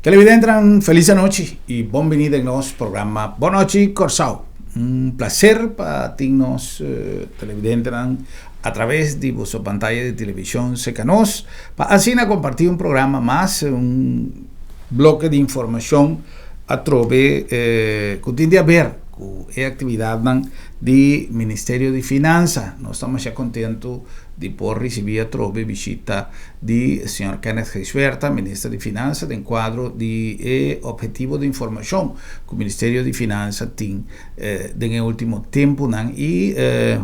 Televidentenan, felis anochi i bon bini den nos programa Bon Nochi Kòrsou. Un plaser pa tin nos televidentenan a traves di boso pantaya di televishon serka nos pa asina kompartí un programa mas, un bloke di informashon atrobe ku tin di haber ku e aktividatnan di Ministerio di Finansa. Nos ta masha kontentu di por risibí atrobe bishita di señor Kenneth Gijsbertha, Minister di Finansa, den kuadro di e ophetivo di informashon ku Ministerio di Finansa tin den e ultimo tempunan i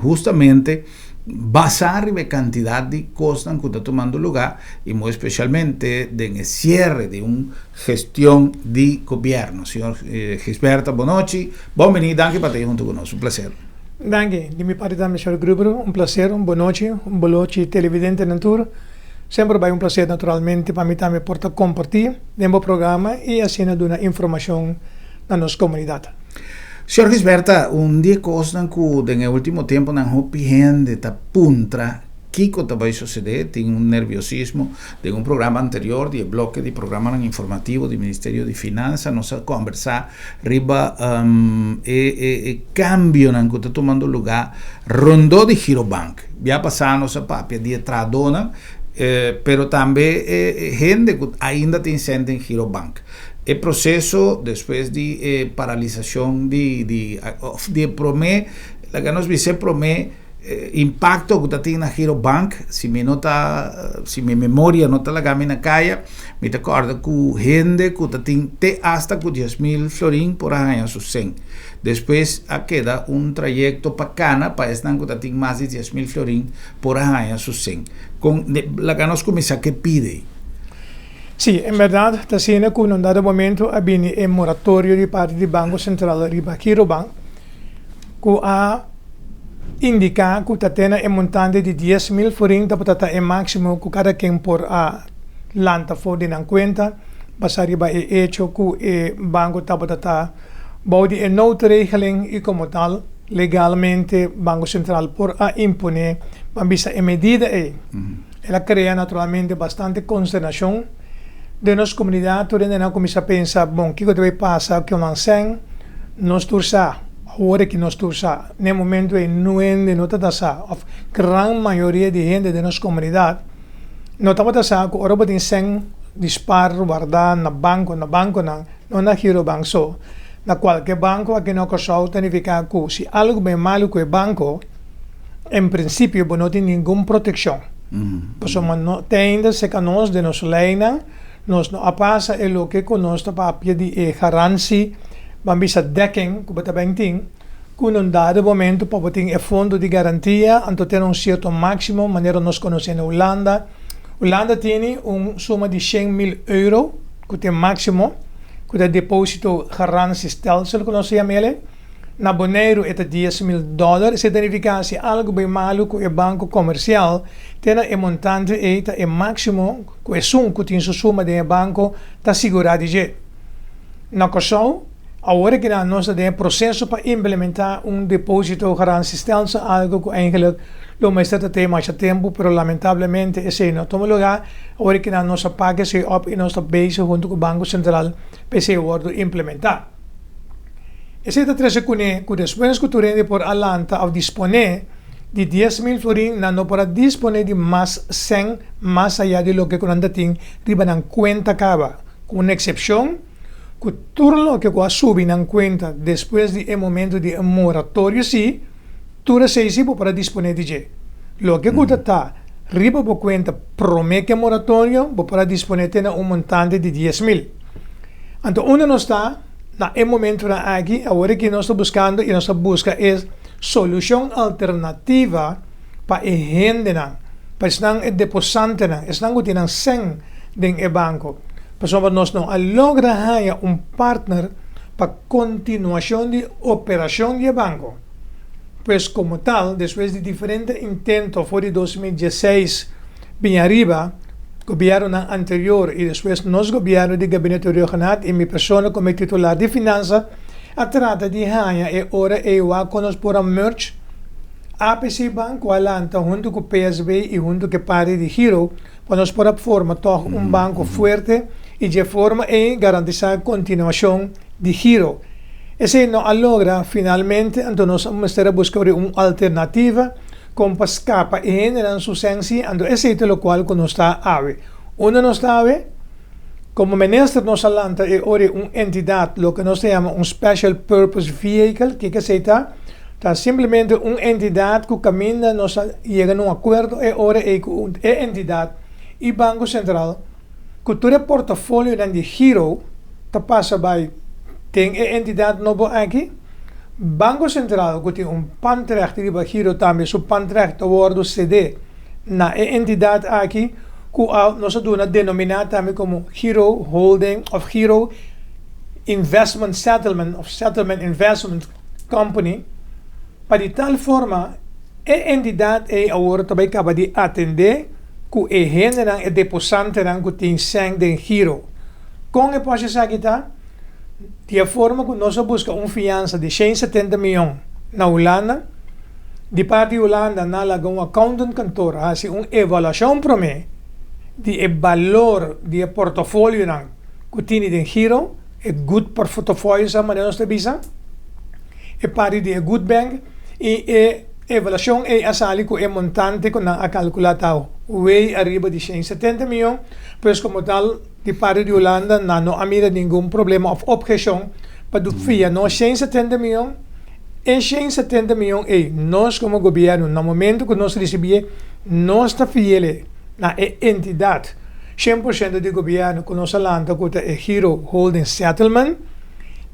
hustamente basá riba e kantidat di kosnan ku ta tumando lugá i muy espeshalmente den e sierre di un gestion di gobièrnu. Señor Gijsbertha, bonochi, bon bini, danki pa ta ei huntu ku nos, un plaser. Danki. Di mi parti tambe, señor Gruber, un placer, un bonochi, un bolochi televidentenan tur. Semper bai un placer naturalmente pa mi tambe por ta comparti den bo programa y asina duna informacion na nos comunidad. Señor Gisberta, un di e cosnan cu den e ultimo temponan hopi hende ta puntra Kiko ta bai sosede? Tin un nerviosismo. Den un programa anterior di e bloke di programanan informativo di Ministerio di Finansa nos a kombersá riba e e kambionan ku ta tumando lugá rondó di Girobank. Bia pasá nos a papia di e trahadónan, pero tambe e hende ku ainda tin sèn den Girobank. E proseso despues di e paralisashon di di òf di e promé, laga nos bisa e promé, Impakto ku ta tin na Girobank, si mi no ta, si mi memoria no ta laga mi na kaya, mi ta kòrda ku hende ku ta tin te asta ku 10,000 florin por a haña su sèn. Despues a keda un trayekto pa kana pa esnan ku ta tin mas di 10,000 florin por a haña su sèn. Kon, laga nos kuminsá ke pide. Sí, en bèrdat ta asina ku na un dado momento a bini e moratorio di parti di Banko Sentral riba Girobank ku a indiká ku ta tene e montante di 10,000 florin tabata ta e máksimo ku kada ken por a lanta for di nan kuenta, basá riba e echo ku e banko tabata ta bou di e noodregeling i komo tal legalmente Banko Sentral por a imponé ban bisa e medida ei. El a krea naturalmente bastante konsternashon den nos komunidat, tur hende nan a kuminsá pensa, bon kiko ta bai pasa ku nan sèn? Nos tur sa. Awor aki nos tur sa, n'e momento ei no hende no ta ta sa, òf gran mayoria di hende den nos komunidat no tabata sa ku ora bo tin sèn di spar wardá na banko, na bankonan, no na Girobank so, na kualke banko aki na Kòrsou ta nifiká ku si algu bai malu ku e banko, en prinsipio bo no tin ningun protekshon. Pasobra no te ainda serka nos den nos leinan Nos no a pasa e loke ku nos ta papia di e garansi, ban bisa dekking, ku bo ta ben tin, ku na un dado momento pa bo tin e fondo di garantia, anto tene un sierto máksimo, manera nos konosé na Hulanda. Hulanda tini un suma di 100,000 euro, ku ta e máksimo, ku ta e deposito garantiestelsel ku nos ta yama el'e. Na Boneiru e ta 10,000 dòler. Esei ta nifiká si algu bai malu ku e banko komersial, te na e montante ei ta e máksimo ku esun ku tin su suma den e banko ta sigurá di dje. Na Kòrsou, awor e kinan nos ta den e proseso pa implementá un deposito garantiestelsel, algu ku eigenlik lo mester ta tei masha tempu, pero lamentablemente esei no a tuma lugá. Awor e kinan nos a pak esei òp i nos ta bezig huntu ku Banko Sentral pa esei wòrdu implementá. Esei ta trese kuné ku despues ku tur hende por a lanta òf disponé di 10,000 florin, nan no por a disponé di mas sèn mas ayá di loke ku nan ta tin riba nan kuenta kaba, ku un eksepshon ku tur loke ku a subi nan kuenta despues di e momento di e moratorio sí, tur esei sí bo por a disponé di dje. Loke ku ta ta riba bo kuenta promé ku e moratorio, bo por a disponé te na un montante di 10,000. Anto unda nos ta na e momentonan aki? Awor aki nos ta buskando i nos ta buska e solushon alternativa pa e hendenan, pa esnan e deposantenan, esnan ku tin nan sèn den e banko. Pasobra nos no a logra haña un partner pa kontinuashon di operashon di e banko. Pues komo tal, despues di diferente intento for di 2016 bin ariba, gobièrnunan anterior i despues nos gobièrnu di Gabinete Rhuggenaath i mi persona komo e titular di Finansa a trata di haña e ora ei wak kon nos por a merge APC Bank ku a lanta huntu ku PSB i huntu ku e parti di Giro pa nos por a forma tòg un banko fuerte. i dje forma ei garantisá kontinuashon di Giro. Esei no a logra finalmente, anto nos a mester a buska ori un alternativa kon pa skapa e hendenan su sensi, anto esei ta lokual ku nos ta awe. Unda nos ta awe? Komo minister nos a lanta e ori un entidat, loke nos ta yama un special purpose vehicle. Kiko esei ta? Ta simplemente un entidat ku kaminda nos a yega na un akuerdo e ora ei ku e entidat i Banko Sentral ku tur e portafolionan di Giro ta pasa bai den e entidat nobo aki. Banko Sentral ku tin un pandrecht riba Giro tambe su pandrecht ta wòrdu sedé na e entidat aki ku a nos a duna denominá tambe komo Giro Holding òf Giro Investment Settlement òf Settlement Investment Company, pa di tal forma e entidat ei awor ta bai kaba di atendé ku e hendenan, e deposantenan ku tin sèn den Giro. Kon e por hasi esaki ta? Di e forma ku nos a buska un fiansa di 170 mion na Hulanda, di parti di Hulanda nan a laga un accountant kantor hasi un evaluashon promé di e balor di e portafolionan ku tini den Giro, e good porfotofoyo sa manera nos ta bisa, e parti di e good bank, i e evaluashon ei a sali ku e montante ku nan a kalkulá ta way ariba di 170 mion, pues komo tal di parti di Hulanda nan no a mira ningun problema òf opheshon pa fia nos 170 mion. E 170 mion ei nos komo gobièrnu na momento ku nos risibié nos ta fiel na e entidat 100% di gobièrnu ku nos a lanta ku ta e Giro Holding Settlement.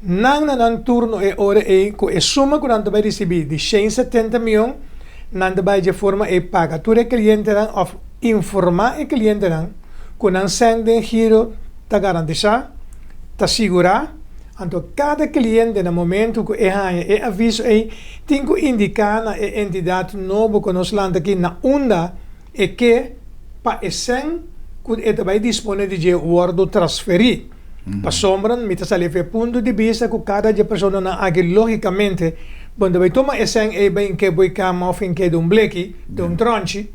Nan na nan turno e ora ei ku e suma ku nan ta bai risibí di 170 mion nan ta bai dje forma ei paga tur e klientenan òf informá e klientenan ku nan sèn den Giro ta garantisá, ta sigurá. Anto kada kliente na momentu ku e haña e aviso ei tin ku indiká na e entidat nobo ku nos lanta aki na unda e ke pa e sèn ku e ta bai disponé di dje wòrdu transferí. Pasobra mi ta sali for e punto di bista ku kada dje personanan aki lógikamente bo no ta bai tuma e sèn ei bai ink'é bo e kama òf ink'é den un bleki, den un trònchi,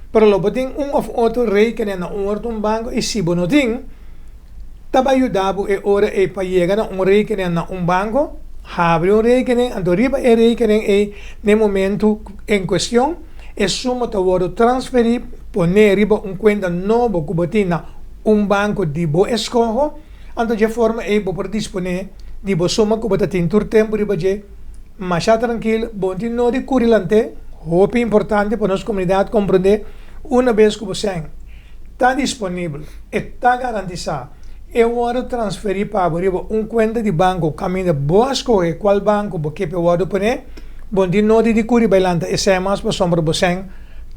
pero lo bo tin un òf otro rekening na un òf un banko i si bo no tin, ta bai yuda bo e ora ei pa yega na un rekening na un banko, habri un rekening, anto riba e rekening ei na e momentu en kuestion e suma ta wòrdu transferí poné riba un kuenta nobo ku bo tin na un banko di bo eskoho, anto dje forma ei bo por disponé di bo suma ku bo ta tin tur tempu riba dje masha trankil, bo no tin nodi kuri lant'é, hopi importante pa nos komunidat komprondé una bes ku bo sèn. Ta disponibel, e ta garantisá, e wòrdu transferí pa bo riba un kuenta di banko kaminda bo a skohe kual banko bo ke pa e wòrdu poné. Bo no tin nodi di kuri bai lanta esei mas pasobra bo sèn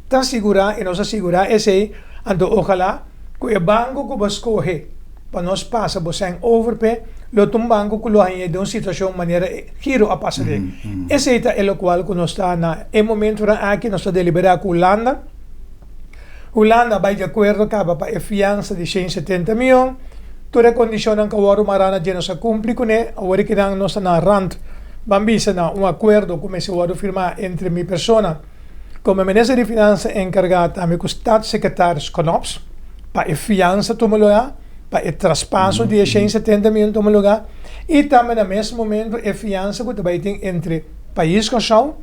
ta sigurá i nos a sigurá esei, anto ojalá ku e banko ku bo a skohe pa nos pasa bo sèn over p'e lo ta un banko ku lo hañ'é den un situashon manera e giro a pasa den. Esei ta e lokual ku nos ta na e momentunan aki nos ta deliberá ku Hulanda. Hulanda a bai di akuerdo kaba pa e fiansa di 170 mion. Tur e kondishonnan ku a wòrdu mará na dje nos a kumpli kuné. Awor e kinan nos ta na rant ban bisa na un akuerdo ku mester wòrdu firmá entre mi persona komo minister di Finansa enkargá tambe ku Staatssecretaris Knops pa e fiansa tuma lugá, pa e traspaso di e 170 mion tuma lugá i tambe na mes momento e fiansa ku ta bai tin entre pais Kòrsou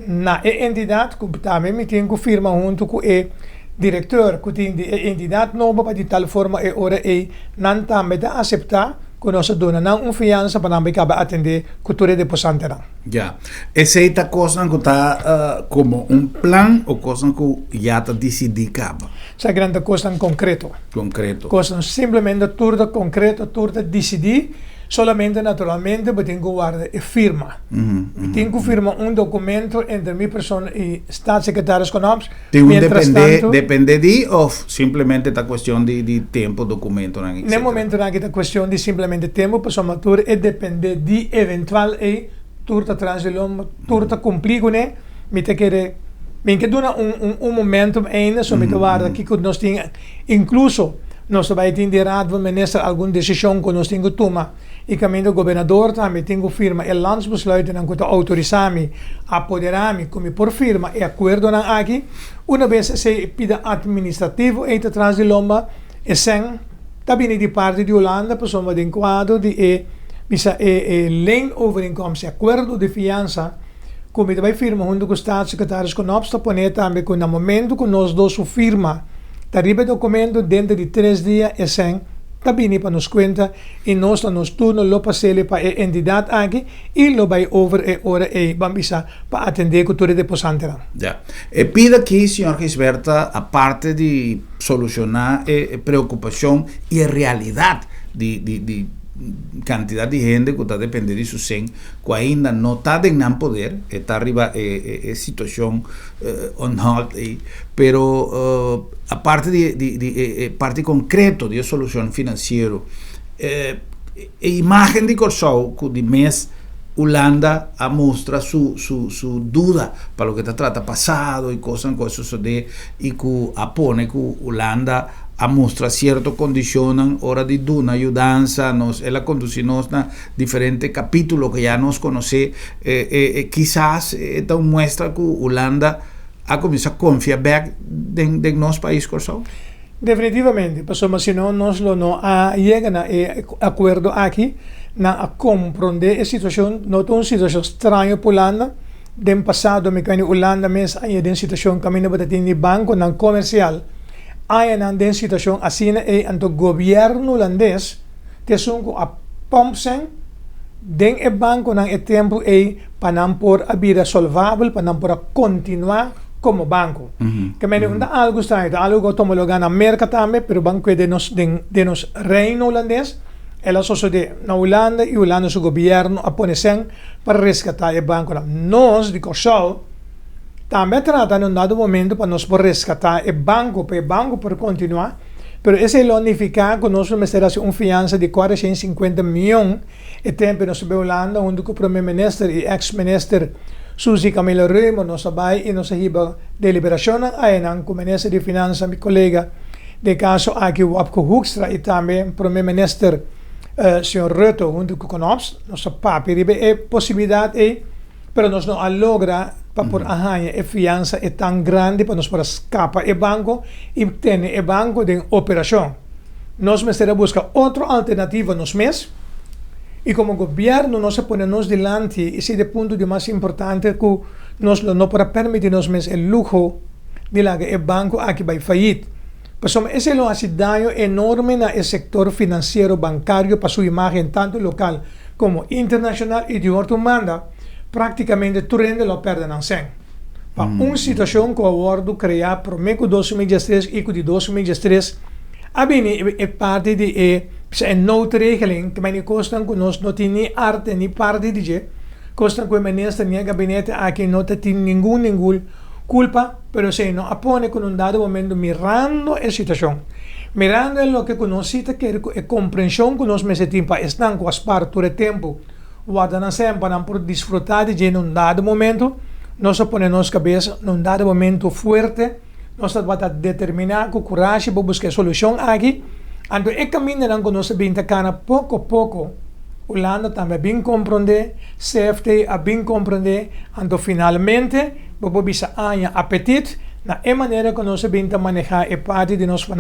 na e entidat ku tambe mi tin ku firma huntu ku e direkteur ku tin di e entidat nobo pa di tal forma e ora ei nan tambe ta aseptá ku nos a duna nan un fiansa pa nan bai kaba atendé ku tur e deposantenan. Ya. Esei ta kosnan ku ta komo un plan o kosnan ku ya ta disidí kaba? Esakinan ta kosnan konkreto. Konkreto. Kosnan simplemente tur ta konkreto, tur ta disidí, solamente naturalmente bo tin ku warda e firma. Mi tin ku firma un dokumento entre mi persona i Staatssecretaris Knops. Tin un depende, depende di of simplemente ta kuestion di di tempo, dokumentonan etcetera? Na e momentonan aki ta kuestion di simplemente tempo pasobra tur e depende di eventual ei tur ta tras di lomba, tur ta kumpli kuné. Mi ta kere, mi ke duna un un un momentum ainda so mi ta warda kiko nos tin, inkluso nos ta bai tin di Raad van Minister algun desishon ku nos tin ku tuma. I kaminda gobernador tambe tin ku firma e landsbesluitennan ku ta outorisá mi, apoderá mi ku mi por firma e akuerdonan aki. Una bes esei e pida atministrativo ei ta tras di lomba, e sèn. Ta bini di parti di Hulanda pasobra den kuadro di e bisa e e leenovereenkomst, e akuerdo di fiansa ku mi ta bai firma huntu ku Staatssecretaris Knops ta pone tambe ku na momentu ku nos dos su firma ta riba e dokumento denter di tres dia esèn ta bini pa nos kuenta i nos na nos turno lo pas'ele pa e entidat aki i lo bai over e ora ei ban bisa pa atendé ku tur e deposantenan. Ya. E pida aki, señor Gijsbertha, aparte di solushoná e preokupashon i e realidat di di di kantidat di hende ku ta dependé di su sen ku ainda no ta den nan poder, e ta riba e e situashon on hold ei, pero aparte di di di e parti konkreto di e solushon finansiero, e imágen di Kòrsou ku di mes Hulanda a mustra su su su duda pa loke ta trata pasado i kosnan ku a sosodé i ku a pone ku Hulanda a mustra sierto kondishonnan ora di duna yudansa nos el a kondusí nos na diferente kapítulo ku ya nos konosé e kisas e ta un muestra ku Hulanda a kuminsá konfia bèk den den nos pais Kòrsou? Definitivamente, pasobra si no nos lo no a yega na e akuerdo aki. Nan a komprondé e situashon, no ta un situashon straño pa Hulanda. Den pasado mi kende Hulanda mes a yega den situashon kaminda bo ta tin di bankonan komersial a nan den situashon asina ei, anto gobièrnu hulandes ta esun ku a pòmp sèn den e bankonan e tempu ei pa nan por a bira solvabel, pa nan por a kontinuá komo banko. Ke mende un ta algu straño, ta algu ku a tuma lugá na Merka tambe, pero ban kue den nos den den nos Reino Hulandes, el a sosodé na Hulanda i Hulanda su gobièrnu a pone sèn pa reskatá e bankonan. Nos di Kòrsou tambe a trata na un dado momento pa nos por reskatá e banko, pa e banko por kontinuá, pero esei lo a nifiká ku nos lo mester hasi un fiansa di 450 mion. E tempu nos a bai Hulanda huntu ku Prome Minister i eks Minister Suzy Camilla Römer nos a bai i nos a hiba deliberashonnan ayanan ku Minister di Finansa mi kolega den kaso aki Wopke Hoekstra i tambe Prome Minister señor Rutte huntu ku Knops nos a papia riba e posibilidat ei pero nos no a logra pa por a haña e fiansa e tan grandi pa nos por a skapa e banko i tene e banko den operashon. Nos mester a buska otro alternativa nos mes y como gobierno nos a pone nos dilanti esey ta e punto di mas importante cu nos lo no por a permiti nos mes e luho di laga e banco aki bay fayit pasobra esey lo haci daño enorme na e sector financiero bancario pa su imagen tanto local como internacional y di otro banda practicamente tur hende lo a perde nan cen pa un situacion cu a wordo crea prome cu 2013 y cu di 2013 A bini e parti di e bisa e noodregeling, ta meni kosnan ku nos no tin ni arte ni parti di dje, kosnan ku e minister ni e gabinete aki no ta tin ningun ningun kulpa, pero esei no a pone ku na un dado momento mirando e situashon, mirando e loke ku nos si ta kere ku e komprenshon ku nos mester tin pa esnan ku a spar tur e tempu warda nan sèn pa nan por disfrutá di dje na un dado momento, nos a pone nos kabes na un dado momento fuerte. Nos tabata determiná ku kurashi pa buska e solushon aki. Anto e kamindanan ku nos a bin ta kana poko poko, Hulanda tambe a bin komprondé, CFT a bin komprondé, anto finalmente bo por bisa aña apetit na e manera ku nos a bin ta manehá e parti di nos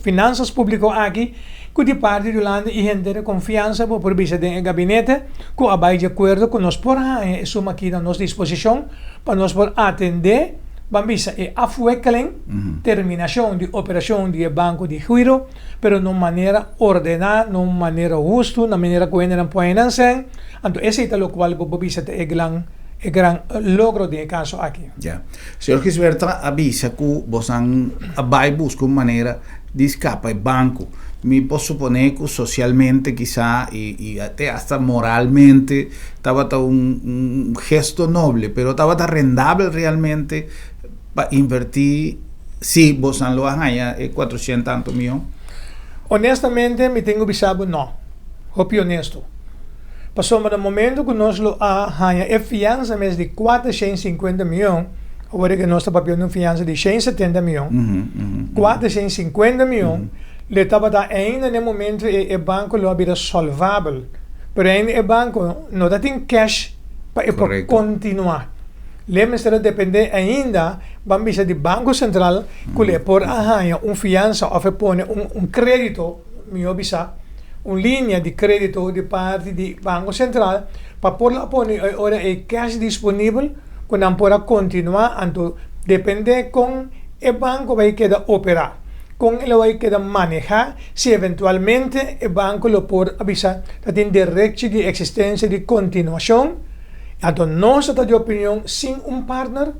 finansas públiko aki ku di parti di Hulanda i henter e konfiansa bo por bisa den e gabinete ku a bai di akuerdo ku nos por haña e suma aki na nos disposishon pa nos por atendé. Ban bisa e afwikkeling, terminashon di operashon di e banko di giro, pero na un manera ordená, na un manera hustu, na manera ku hendenan por haña nan sèn. Anto esei ta lokual bo por bisa ta e gran e gran logro den e kaso aki. Ya. Señor Gisberta a bisa ku bosan a bai buska un manera di skapa e banko. Mi por suponé ku sosialmente kisá i i te asta moralmente Tabata un un gesto noble, pero tabata rendabel realmente pa invertí si bosan lo a haña e cuatrocientos tanto mion? Honestamente mi tin ku bisa bo no, hopi honesto. Pasobra na momento ku nos lo a haña e fiansa mes di 450 mion, awor ku nos ta papia di un fiansa di 170 mion, 450 mion, lo tabata ainda na e momento ei e banko lo a bira solvabel. Pero ainda e banco no ta tin cash pa e por continua. Lei mester a depende ainda, ban bisa di Banco Central, cu lei por a haya un fiansa of e pone un credito. mihó bisá, un linia di krédito di parti di Banko Sentral pa por la pone e ora ei cash disponibel ku nan por a kontinuá anto dependé kon e banko bai keda operá, kon e lo bai keda manehá si eventualmente e banko lo por a bisa ta tin derechi di eksistensia di kontinuashon. Anto nos ta di opinion sin un partner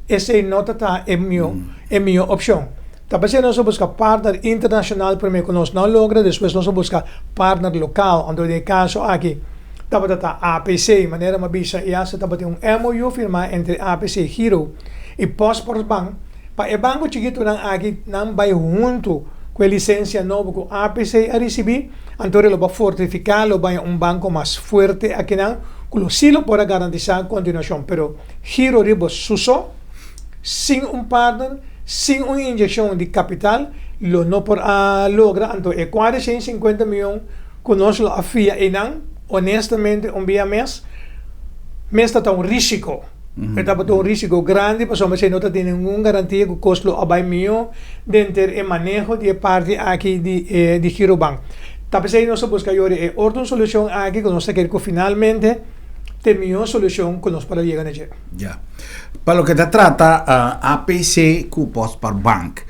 esei no ta ta e mihó e mihó opshon. Ta p'esei nos a buska partner internashonal promé ku nos no logra, despues nos a buska partner lokal. Anto den e kaso aki tabata ta APC, manera mi a bisa i asta tabatin un MOU firmá entre APC Giro i Postbank pa e banko chikitunan aki nan bai huntu ku e lisensia nobo ku APC a risibí. Anto lo bo fortifiká, lo bai un banko mas fuerte akinan ku lo sí lo por a garantisá kontinuashon. Pero Giro riba su so. Sin un partner, sin un inyeccion di capital, lo no por a logra. Anto e 450 miyon cu nos lo a fia eynan, honestamente un bia mes, mes ta ta un risico. E tabata un risico grandi pasobra esey no ta tin ningun garantia cu cos lo a bay miyo denter e maneho di e parti aki di e di Girobank. Ta pesey nos a busca yori e otro solucion aki cu nos ta kere cu finalmente ta e miyo solucion cu nos por a yega na dje. Ya. Pa loke ta trata APC ku Postbank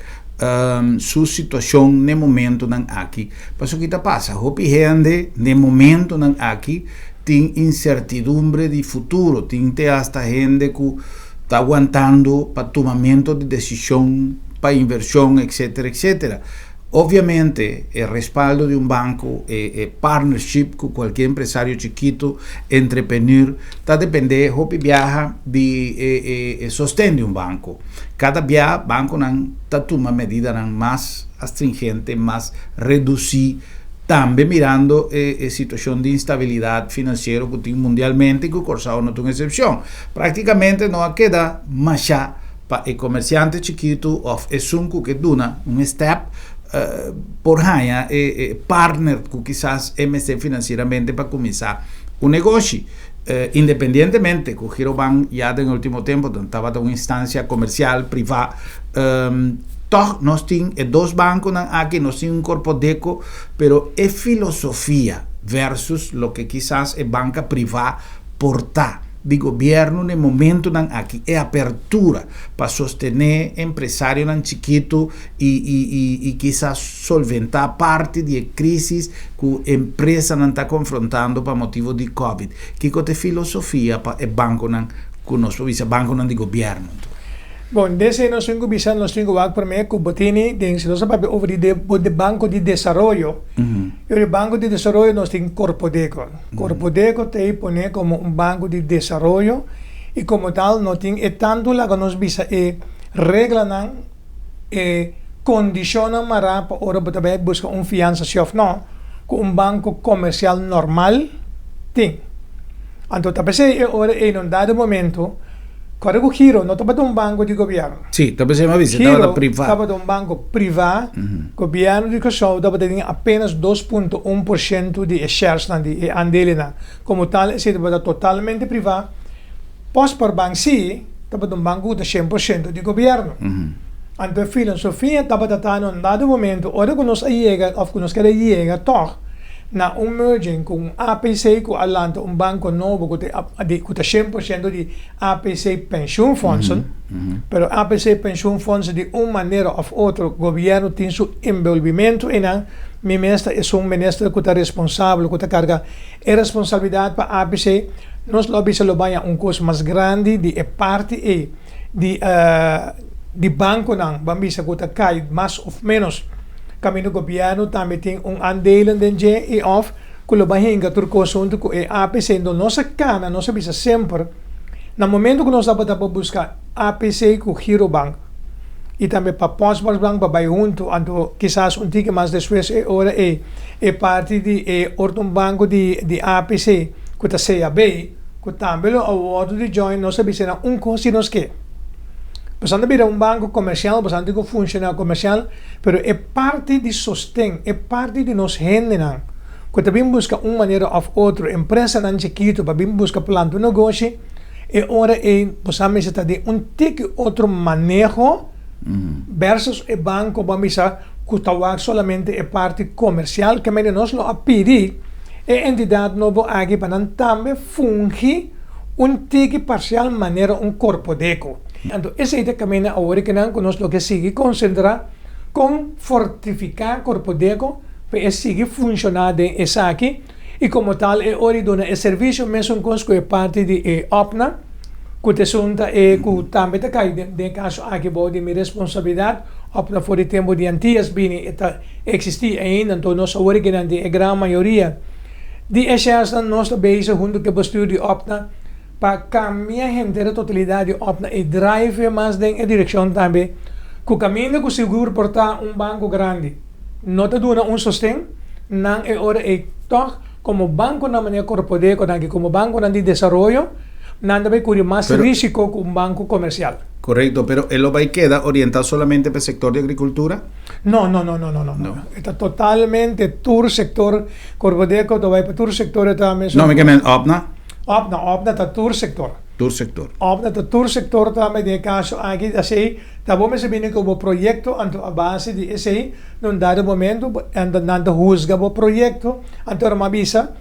su situashon n'e momentonan aki, pasobra ki ta pasa? Hopi hende n'e momentonan aki tin insertidumbre di futuro, tin te asta hende ku ta wantando pa tumamento di desishon pa invershon etcetera etcetera. Obviamente e respaldo di un banco, e e partnership cu cualkier empresario chikito, entrepreneur, ta depende hopi biaha di e e e sosten di un banco. Cada bia banconan ta tuma medidanan mas astringente, mas reduci, tambe mirando e e situacion di instabilidad financiero cu tin mundialmente y cu Corsao no ta un excepcion. Practicamente no a keda masha Pa e komersiante chikitu òf esun ku ke duna un stèp por haña e partner ku kisas e mester finansieramente pa kuminsá un negoshi. Independientemente ku Girobank ya den e ultimo tempu tabata un instansia komersial privá, tòg nos tin e dos bankonan aki, nos tin un Korpodeko, pero e filosofia versus loke kisas e banka privá por ta. Di gobierno n'e momentonan aki e apertura pa sostené empresarionan chikitu i i i i kisas solventá parti di e crisis ku empresanan ta konfrontando pa motibu di covid. Kiko ta e filosofia pa e bankonan ku nos por bisa bankonan di gobierno anto? Bon, desei nos tin ku bisa, nos tin ku wak promé ku bo tini den si nos a papia over di de bo de Banko di Desaroyo, yo di Banko di Desaroyo nos tin Korpodeko. Korpodeko ta ei pone komo un banko di desaroyo i komo tal no tin e tantu laga nos bisa e reglanan, e kondishonnan mará pa ora bo ta bai buska un fiansa si òf no, ku un banko komersial normal tin. Anto ta p'esei e ora ei na un dado momento Kòrda ku Giro no tabata un banko di gobièrnu. Sí, ta p'esei mi a bisa, tabata privá. Giro tabata un banko privá. Gobièrnu di Kòrsou tabata tin apénas 2.1% di e sharesnan, di e andelenan. Komo tal esei tabata totalmente privá. Postbank sí tabata un banko ku ta 100% di gobièrnu. Anto e filosofia tabata ta na un dado momento ora ku nos a yega òf ku nos kere yega tòg na un merging ku un APC ku a lanta un banko nobo ku ta ku ta 100% di APC Pensioenfondsen, pero APC Pensioenfondsen di un manera òf otro gobièrnu tin su enbolbimentu einan, mi mes ta esun minister ku ta responsabel ku ta karga e responsabilidat pa APC, nos lo a bisa lo baña un kos mas grandi di e parti ei di di bankonan ban bisa ku ta kai mas òf ménos. Kaminda gobièrnu tambe tin un aandelen den dje i òf ku lo bai hinka tur kos huntu ku e APC. Enton nos a kana, nos a bisa semper, na momento ku nos tabata pa buska APC ku Girobank i tambe pa Postbank pa bai huntu, anto kisas un tiki mas despues e ora ei e parti di e otro banko di di APC ku ta CAB ku tambe lo a wòrdu di join, nos a bisa nan un kos si nos ke. Pasobra nan ta bira un banko komersial, pasobra nan tin ku funshoná komersial. Pero e parti di sosten, e parti di nos hendenan ku ta bin buska un manera òf otro, empresanan chikitu pa bin buska planta un negoshi, e ora ei bo sa mester ta den un tiki otro maneho versus e banko bo a bisa Ku ta wak solamente e parti komersial, ke mende nos lo a pidi e entidat nobo aki pa nan tambe fungi un tiki parsial manera un Korpodeko. Anto esei ta kaminda awor ki nan ku nos lo ke sigui konsentrá kon fortifiká Korpodeko pa e sigui funshoná den esaki i komo tal e ora di duna e servisio mesun kos ku e parti di e OPNA ku ta esun ta e ku tambe ta kai den e kaso aki bou di mi responsabilidat. OPNA for di tempu di Antias bini e ta eksistí ainda anto nos awor kinan den e gran mayoria di e shèrsnan nos ta bezig huntu ku e bestuur di OPNA pa kambia henter e totalidat di OPNA i drive mas den e direkshon tambe ku kaminda ku sigur por ta un banko grandi no ta duna un sosten nan e ora ei tòg komo bankonan manera Korpodeko nan aki komo bankonan di desaroyo nan ta bai kuri mas risiko ku un banko komersial. Korekto, pero e lo bai keda orientá solamente pa e sektor di agrikultura? No, no, no, no, no, no, no. E ta totalmente tur sektor, Korpodeko ta bai pa tur sektor e ta mesun. No, mi ke men OPNA? OPNA, OPNA ta tur sektor. Tur sektor. OPNA ta tur sektor tambe den e kaso aki, asei ta bo mester bini ku bo proyekto, anto a base di esei na un dado momento anto nan ta husga bo proyekto, anto ora mi a bisa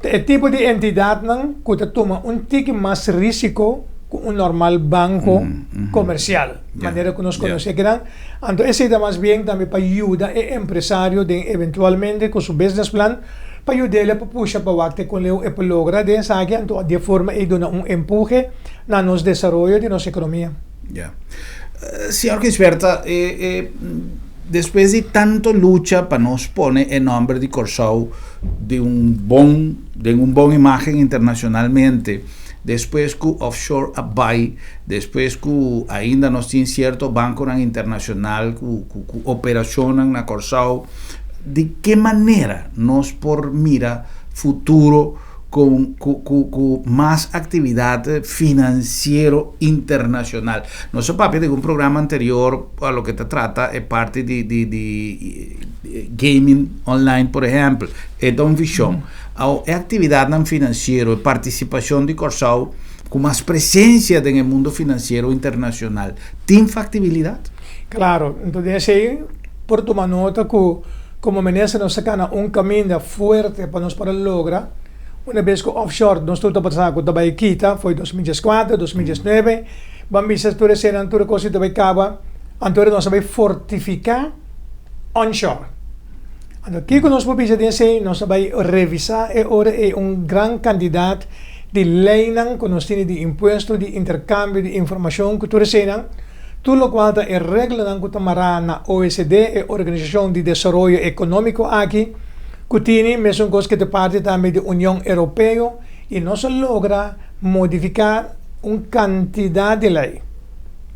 ta e tipo di entidatnan ku ta tuma un tiki mas risiko ku un normal banko komersial, manera ku nos konosé kinan. Anto esei ta mas bien tambe pa yuda e empresario den eventualmente ku su business plan pa yud'el pa pusha pa wak te kon leu e por logra den esaki, anto di e forma ei duna un empuhe na nos desaroyo di nos ekonomia. Ya. Señor Gisberta, despues di tanto lucha pa nos pone e nomber di Kòrsou di un bon, den un bon imagen internacionalmente, despues ku offshore a bai, despues ku ainda nos tin sierto bankonan internacional ku ku operashonnan na Kòrsou, di ke manera nos por mira futuro ku ku ku mas aktividat finansiero internashonal? Nos a papia den un programa anterior a loke ta trata e parti di di di gaming online por ehèmpel, e ta un vishon. Awo e aktividatnan finansiero, e partisipashon di Kòrsou ku mas presensia den e mundo finansiero internashonal tin faktibilidat? Klaro, enton den esei por tuma nota ku komo minister nos ta kana un kaminda fuerte pa nos por a logra una bes ku offshore nos tur tabata sa ku ta bai kita foi 2014, 2019, ban bisa tur esenan tur e kos ta bai kaba, anto nos a bai fortifiká onshore. Anto kiko nos por bisa den esei? Nos a bai revisá e ora ei un gran kantidat di leinan ku nos tene di impuesto, di interkambio di informashon ku tur eseinan, tur lokual ta e reglanan ku ta mará na OECD, e organisashon di desaroyo ekonómiko aki, ku tene mesun kos ku ta parti tambe di Union Europeo i nos a logra modifiká un kantidat di lei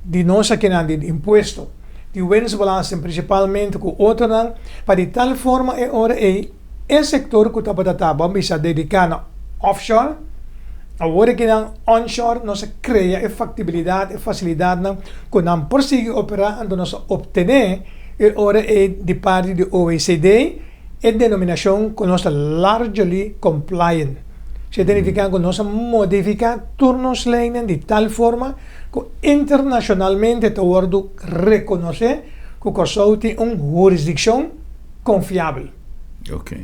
di nos akinan di impuesto. Di winstbelasting principalmente cu otronan pa di tal forma e ora ey e sector cu tabata ta bon bisa dedica na offshore awor aki nan onshore nos a crea e factibilidad e facilidadnan cu nan por sigui opera anto nos a obtene e ora ey di parti di OECD e denominacion cu nos ta largely compliant. Esey ta nifica cu nos a modifica tur nos leynan di tal forma ku internashonalmente ta wòrdu rekonosé ku Kòrsou tin un hurisdikshon konfiabel,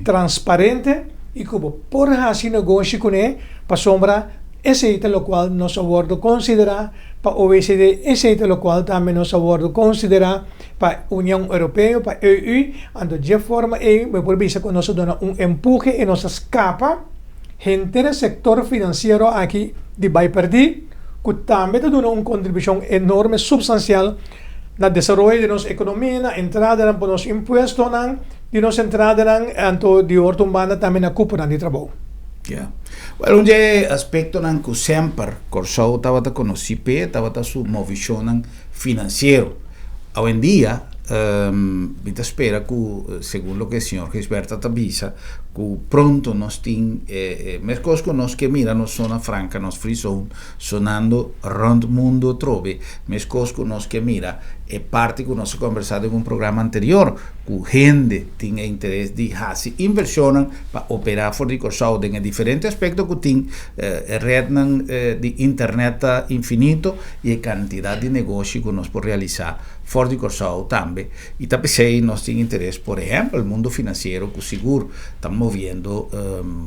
transparente i ku bo por hasi negoshi kuné pasobra esei ta lokual nos a wòrdu konsiderá pa OECD, esei ta lokual tambe nos a wòrdu konsiderá pa Union Europeo, pa EU, anto dje forma ei bo por bisa ku nos a duna un empuhe i nos a skapa henter e sektor finansiero aki di bai pèrdí, ku tambe ta duna un kontribushon enorme supstansial na desaroyo di nos ekonomia, na entradanan pa nos impuestonan di nos entradanan, anto di otro un banda tambe na kuponan di trabou. Ya. Wèl, un dje aspektonan ku semper Kòrsou tabata konosí p'e tabata su movishonnan finansiero. Awendia, mi ta spera ku segun loke señor Gisberta ta bisa, ku pronto nos tin e meskos ku nos ke mira nos zona franka, nos free zone sonando rònt mundu atrobe, meskos ku nos ke mira e parti ku nos a kombersá den un programa anterior, ku hende tin e interes di hasi invershonnan pa operá for di Kòrsou den e diferente aspekto ku tin, e retnan di internet ta infinito i e kantidat di negoshi ku nos por realisá. For di Kòrsou tambe i ta p'esei nos tin interes, por ehèmpel, mundu finansiero ku sigur ta moviendo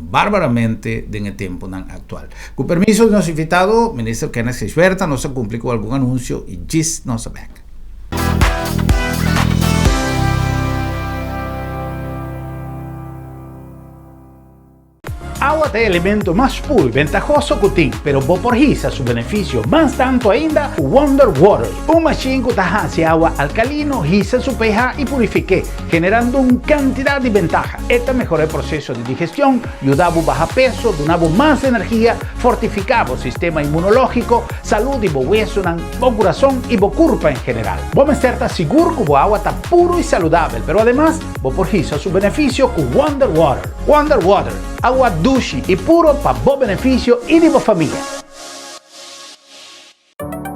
barbaramente den e tempunan aktual. Ku permiso di nos invitado, Minister Kenneth Gijsbertha, nos ta kumpli ku algun anunsio i djis nos ta bèk. Awa ta e elemento mas puru i bentahoso ku tin, pero bo por hisa su benefisio mas tantu ainda ku Wonder Water, un mashin ku ta hasi awa alkalino hisa su pH i purifik'é, generando un kantidat di bentaha. E ta mehora e proseso di digestion, yuda bo baha peso, duna bo mas energia, fortifiká bo sistema inmunológiko, salú di bo wesunan, bo kurason i bo kurpa en general. Bo mester ta sigur ku bo awa ta puru i saludabel, pero ademas, Bo por hisa su benefisio ku Wonder Water. Wonder Water, awa dushi i puro pa bo benefisio i di bo famia.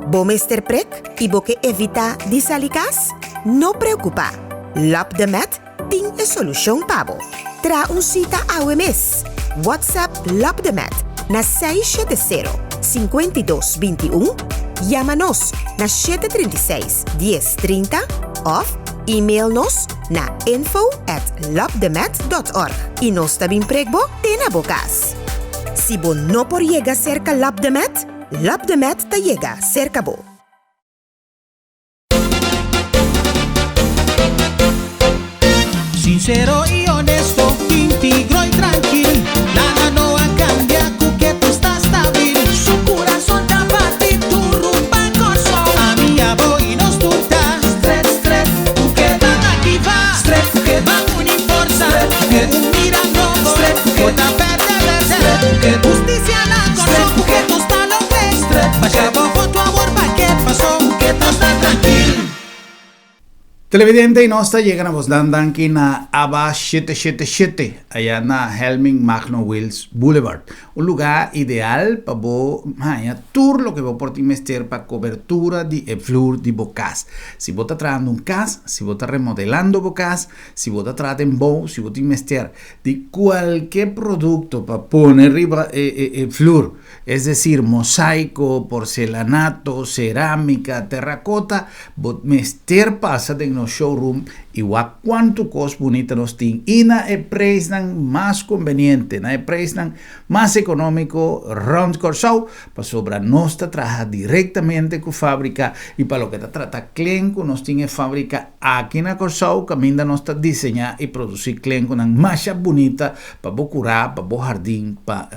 Bo mester prek i bo ke evitá di sali kas? No preokupá! Lab de Med tin e solushon pa bo. Traha un sita awe mes! WhatsApp Lab de Med na 670 52 21, yama nos na 736 10 30 òf Email nos na info at lopdemet dot org i nos ta bin prek bo te na bo kas. Si bo no por yega serka Lopdemet, Lopdemet ta yega serka bo. Sincero y honesto, intigro y trankil, nada no a cambia cu ke tu sta stabil. Su curason ta bati duru pa Corsou, ami abo y nos tur ta stret stret cu ke ban activa, stret cu ke ban uni forsa, stret cu ke un mira nobo, stret cu ke ta berde berde, stret cu ke husticia na Corsou, cu ke nos ta logr'é, stret basha bo voto awor pa ke paso, cu ke nos ta trankil. Televidente y nos ta yega na bosnan danki na Aba shete shete shete aya na Helming Magno Wiels Boulevard. Un lugar ideal pa bo haña tur loke bo por tin mester pa cobertura di e vloer di bo cas. Si bo ta trahando un cas, si bo ta remodelando bo cas, si bo ta traha den bou, si bo tin mester di cualke producto pa pone riba e e vloer, es decir mosaico, porcelanato, ceramica, terracota, Bo mester pasa den nos showroom i wak kuantu kos bunita nos tin i na e preisnan mas konbeniente, na e preisnan mas ekonómiko rònt Kòrsou, pasobra nos ta traha direktamente ku fábrika i pa loke ta trata klenku nos tin e fábrika aki na Kòrsou kaminda nos ta diseñá i produsí klenkunan masha bunita pa bo kurá, pa bo hardin, pa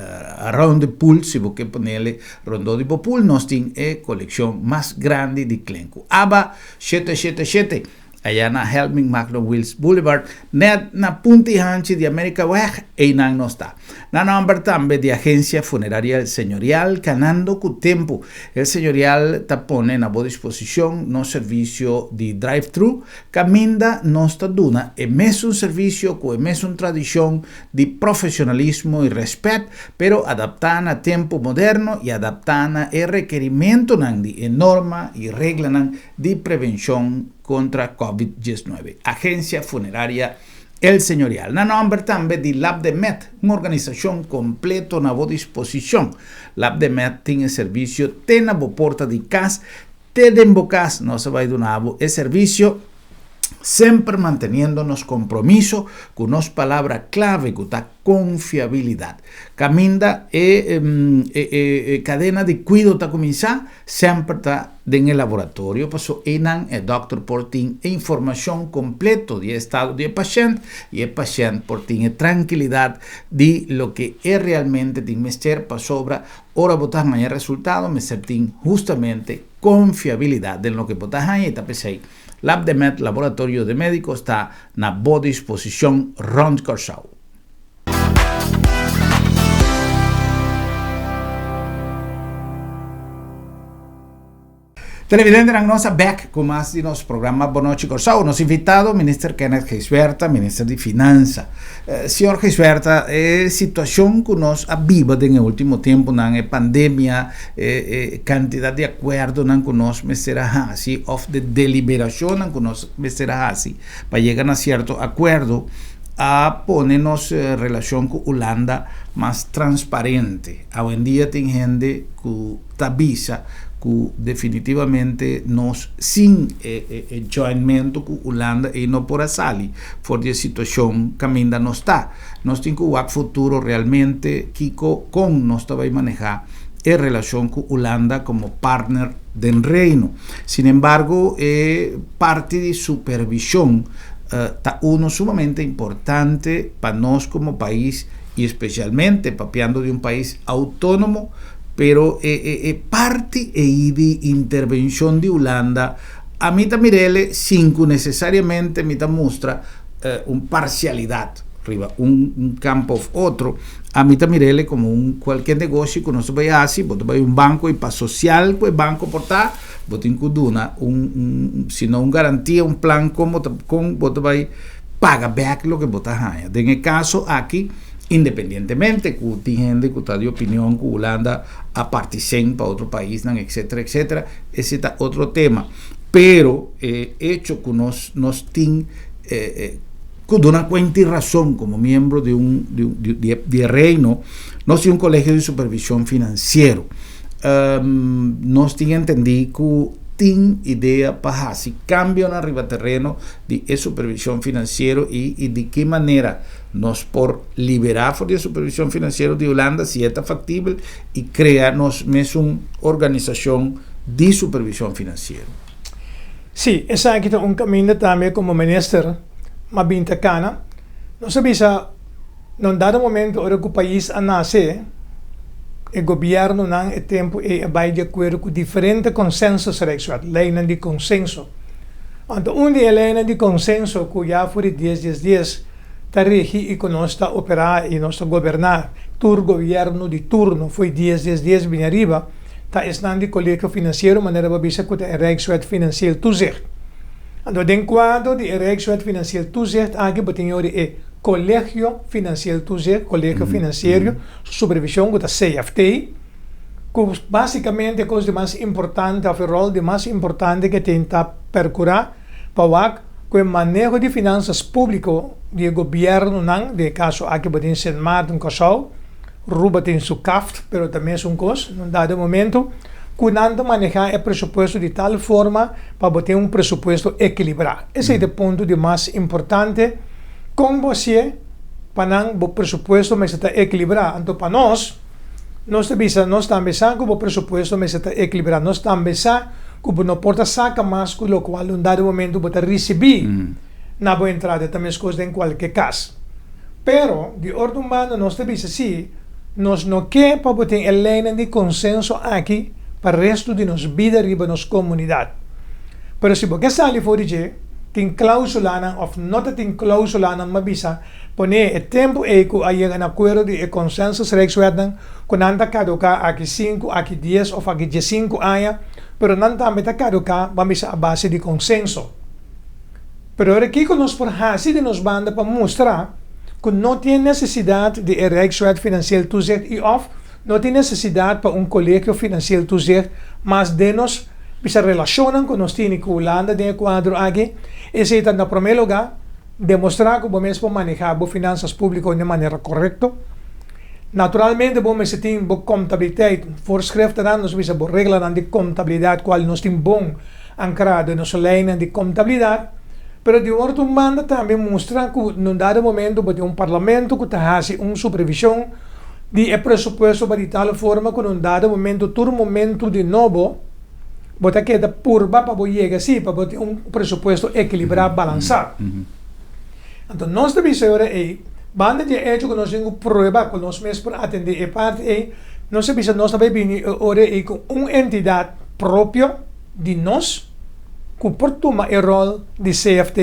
rònt di pool si bo ke ponele Rondó di bo pool nos tin e kolekshon mas grandi di klenku. Aba shete shete shete, aya na Helming Magno Wiels Boulevard, nèt na punti hanchi di Amerikaweg, einan nos ta. Na nòmber tambe di Agensia Funeraria El Señorial, kanando ku tempu, El Señorial ta pone na bo disposishon nos servisio di drive-thru, kaminda nos ta duna e mesun servisio ku e mesun tradishon di profesionalismo i rèspèt, pero adaptá na tempu moderno i adaptá na e rekerimentunan di e norma i reglanan di prevenshon kontra Covid diesnuebe. Agensia Funeraria El Señorial, na nòmber tambe di Labdemed, un organisashon kompleto na bo disposishon. Labdemed tin e servisio te na bo porta di kas, te den bo kas nos ta bai duna bo e servisio. Semper manteniendo nos compromiso cu nos palabra clave cu ta confiabilidad. Caminda e e cadena di cuido ta cuminsa, semper ta den e laboratorio, paso eynan e dokter por tin e informacion completo di e estado di e pashent y e pashent por tin e trankilidad di loke e realmente tin mester pasobra ora bo ta haña resultado mester tin hustamente confiabilidad den loke bo ta haña y ta p'esey Labdemed Laboratorio de Médicos ta na bo disposishon rònt Kòrsou. Televidentenan nos a bèk ku mas di nos programa Bon Nochi Kòrsou. Nos invitado Minister Kenneth Gijsbertha, Minister di Finansa. Señor Gijsbertha, e situashon ku nos a biba den e último tempunan, e pandemia, e kantidat di akuerdonan ku nos mester a hasi òf de deliberashonnan ku nos mester a hasi pa yega na sierto akuerdo a pone nos relashon ku Hulanda mas transparente. Awendia tin hende ku ta bisa. Ku definitivamente nos sin e e joinmentu ku Hulanda ei no por a sali for di e situashon kaminda nos ta. Nos tin ku wak futuro realmente kiko kon nos ta bai manehá e relashon ku Hulanda komo partner den Reino. Sinembargo e parti di supervishon ta uno sumamente importante pa nos komo pais i espesialmente papiando di un pais outónomo. Pero e e e parti ei di intervencion di Hulanda ami ta mir'ele sin cu necesariamente mi ta mustra un parcialidad riba un un campo of otro, ami ta mir'ele como un cualkier negoshi cu nos ta bay haci, bo ta bay un banco y pa social cu e banco por ta, bo tin cu duna un un si no un garantia, un plan con bo ta con bo ta bay paga bek loke bo ta haya. Den e caso aki. Independientemente ku tin hende ku ta di opinion ku Hulanda a parti seng pa otro paisnan etcetera etcetera, ese ta otro tema. Pero e hecho ku nos nos tin ku duna kuenta i rason komo miembro di un di di di e reino, nos tin un kolegio di supervishon finansiero. Nos tin entendí ku tin idea pa hasi kambionan riba tereno di e supervishon finansiero i i di ki manera Nos por liberá for di e supervishon finansiero di Hulanda si e ta faktibel i krea nos mesun organisashon di supervishon finansiero. Sí, esaki ta un kaminda tambe komo minister m'a bin ta kana. Nos a bisa na un dado momento ora ku pais a nase, e gobièrnunan e tempu ei a bai di akuerdo ku diferente consensusrijkswet, leinan di konsenso. Anto un di e leinan di konsenso ku ya for di dies dies dies ta regi i ku nos ta operá i nos ta goberná tur gobièrnu di turno fo'i dies dies dies bini ariba ta esnan di Kolegio Finansiero manera bo a bisa ku ta e Rijkswet Financieel Toezicht. Anto den kuadro di e Rijkswet Financieel Toezicht aki bo tin yori e Kolegio Financieel Toezicht, Kolegio Finansierio, su supervishon ku ta CFT. Ku básikamente e kos di mas importante òf e ròl di mas importante ke tin ta perkurá pa wak ku e maneho di finansas públiko di e gobièrnunan, den e kaso aki bo tin Sint Maarten, Kòrsou, Ruba tin su CAFT, pero ta mesun kos, na un dado momento ku nan ta manehá e presupuesto di tal forma pa bo tin un presupuesto ekilibrá. Esei ta e punto di mas importante, kon bo hasié pa nan bo presupuesto mester ta ekilibrá. Anto pa nos. Nos ta bisa, nos tambe sa ku bo presupuesto mester ta ekilibrá. Nos tambe sa ku bo no por ta saka mas ku lokual un dado momento bo ta risibí na bo entrada. Ta meskos den kualke kas. Pero, di otro un banda nos ta bisa si, nos no ke pa bo tin e leinan di konsenso aki pa restu di nos bida riba nos komunidat. Pero si bo ke sali for di dje, tin klausulanan òf no ta tin klausulanan, m'a bisa, Pone e tempu ei ku a yega na akuerdo di e consensusrijkswetnan ku nan ta kaduká aki sinku, aki dies òf aki diesinku aña, pero nan tambe ta kaduká, ban bisa, a base di konsenso. Pero ora kiko nos por hasi di nos banda pa mustra ku no tin nesesidat di e Rijkswet Financieel Toezicht i òf no tin nesesidat pa un Kolegio Financieel Toezicht mas den nos bisa relashonnan ku nos tini ku Hulanda den e kuadro aki, esei ta na promé lugá. Demostrá ku bo mes por manehá bo finansas públiko den manera korekto. Naturalmente bo mester tin bo kontabiliteit voorschriftennan, nos bisa bo reglanan di kontabilidat kual nos tin bon ankrá den nos leinan di kontabilidat. Pero di un otro banda tambe mustra ku na un dado momento bo tin un parlamento ku ta hasi un supervishon di e presupuesto pa di tal forma ku na un dado momento tur momento di nobo, Bo ta keda purba pa bo yega si pa bo tin un presupuesto ekilibrá, balansá. Anto nos ta bisa e ora ei, banda di e echo ku nos tin ku prueba ku nos mes por atendé e parti ei, nos ta bisa nos ta bai bini e ora ei ku un entidat propio di nos ku por tuma e ròl di CFT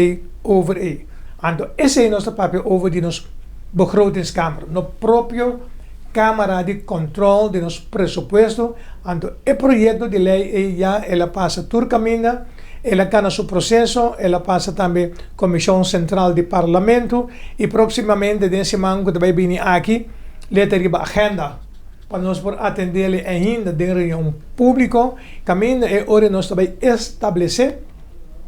over ei. Anto esei nos ta papia over di nos begrotingskamer, no propio Kámara di Kòntròl di nos presupuesto. Anto e proyekto di lei ei ya el a pasa tur kaminda, el a kana su proseso, el a pasa tambe Komishon Sentral di Parlamento i próksimamente den siman ku ta bai bini aki le ta riba agenda pa nos por atendele ainda den reunion públiko kaminda e ora nos ta bai establesé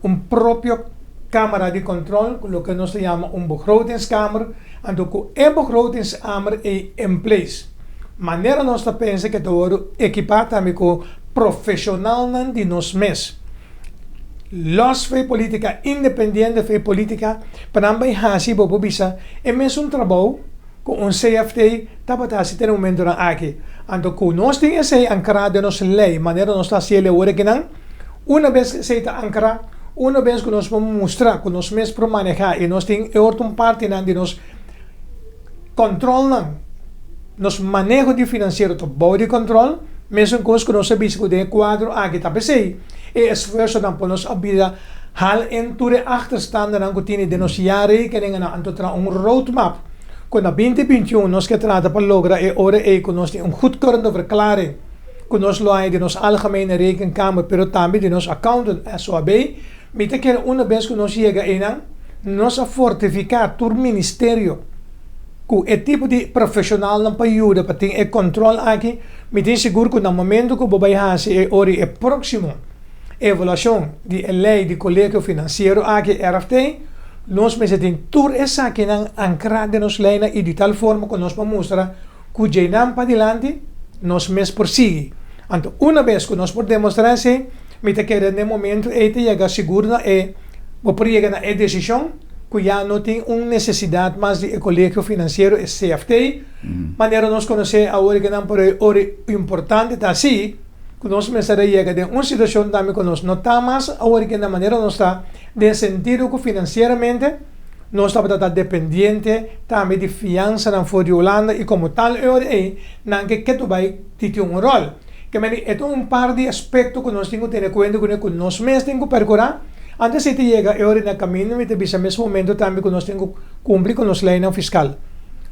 un propio Kámara di Kòntròl, loke nos ta yama un begrotingskamer, anto ku e begrotingskamer ei en place. Manera nos ta pensa ku e ta wòrdu ekipá tambe ku profeshonalnan di nos mes. Lòs for e polítika, independiente for e polítika, pa nan bai hasi bo por bisa e mesun trabou ku un CFT tabata hasi te na momentunan aki. Anto ku nos tin esei ankrá den nos lei manera nos ta hasi el awor akinan, una bes ku esei ta ankrá, una bes ku nos por mustra ku nos mes por manehá i nos tin e otro partinan di nos Kòntròlnan, Nos maneho di finansiero ta bou di kòntròl, mesun kos ku nos a bisa ku den e kuadro aki ta p'esei e esfuersonan pa nos a bira hal en tur e achterstandennan ku tini den nos jaarrekeningennan anto traha un roadmap ku na 2021 nos ke trata pa logra e ora ei ku nos tin un goedkeurende verklaring ku nos lo haña di nos Algemene Rekenkamer pero tambe di nos accountant SOAB. Mi ta kere una bes ku nos yega einan, nos a fortifiká tur ministerio ku e tipo di profeshonalnan pa yuda pa tin e kòntròl aki. Mi tin sigur ku na momentu ku bo bai hasi e ora e próksimo evaluashon di e lei di kolegio finansiero aki, RFT, nos mester tin tur esakinan ankrá den nos leinan i di tal forma ku nos por mustra ku djeinan padilanti nos mes por sigui. Anto una bes ku nos por demostrá esei, Mi ta kere n'e momento ei ta yega sigur na e, bo por yega na e desishon ku ya no tin un nesesidat mas di e kolegio finansiero, e CFT, manera nos konosé awor i kinan, pero e ora importante ta si ku nos mester a yega den un situashon tambe ku nos no ta mas awor i kinan manera nos ta, den sentido ku finansieramente nos tabata ta dependiente tambe di fiansanan for di Hulanda i komo tal e ora ei nan ke ketu bai titi un ròl. Ke mende e ta un par di aspekto ku nos tin ku tene kuenta kuné ku nos mes tin ku perkurá. Antes di ta yega e ora na kaminda mi ta bisa mes momento tambe ku nos tin ku kumpli ku nos leinan fiskal.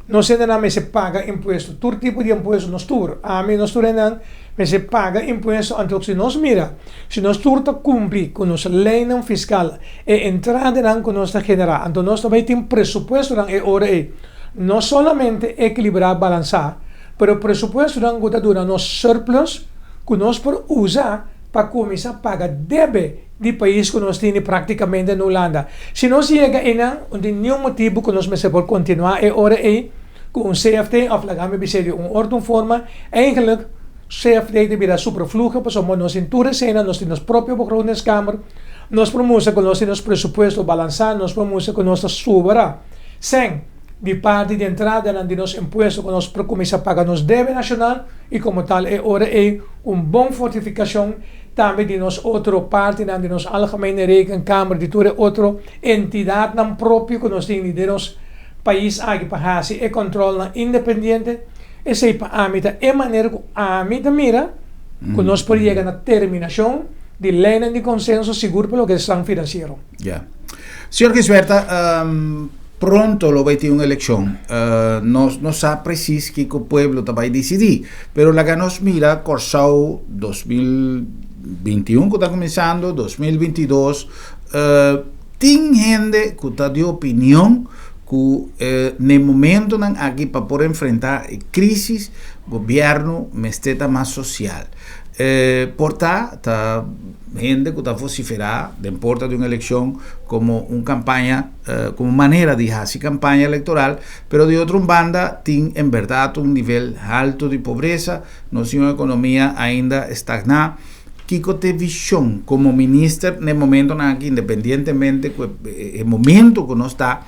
Nos hendenan mester paga impuesto, tur tipo di impuesto, nos tur, ami, nos tur hendenan mester paga impuesto. Anto si nos mira, si nos tur ta kumpli ku nos leinan fiskal, e entradanan ku nos ta generá, anto nos ta bai tin presupuestonan e ora ei no solamente ekilibrá, balansá, Pero presupuestonan ku ta duna nos surplus ku nos por usa pa kuminsá paga debe di pais ku nos tini praktikamente na Hulanda. Si nos yega einan, no tin niun motibu ku nos mester por kontinuá e ora ei ku un CFT òf laga mi bis'é di un otro forma, eigenlijk CFT ta bira superfluho pasobra nos tin tur eseinan, nos tin nos propio begrotingskamer, nos por mustra ku nos tin nos presupuesto balansá, nos por mustra ku nos ta sobra sèn. Di parti di entradanan di nos impuesto ku nos por kuminsá paga nos debe nashonal i komo tal e ora ei un bon fortifikashon tambe di nos otro partinan di nos Algemene Rekenkamer di tur e otro entidatnan propio ku nos tin di nos pais aki pa hasi e kòntròlnan independiente. Esei pa ami ta e manera ku ami ta mira ku nos por yega na terminashon di leinan di konsenso sigur pa loke ta esnan finansiero. Ya. Señor Gisberta, pronto lo bai tin un elekshon. Nos no sa presis kiko pueblo ta bai disidí, pero laga nos mira Kòrsou 2021 ku ta kuminsando, 2022, tin hende ku ta di opinion ku n'e momentonan aki pa por enfrentá e krísis, gobièrnu mester ta mas sosial. Por ta, ta hende ku ta vosiferá den porta di un elekshon komo un kampaña, komo manera di hasi kampaña elektoral, pero di otro un banda tin en bèrdat un nivel haltu di pobresa, nos tin un ekonomia ainda stagná. Kiko ta e vishon komo minister na e momentonan aki, independientemente ku e momento ku nos ta,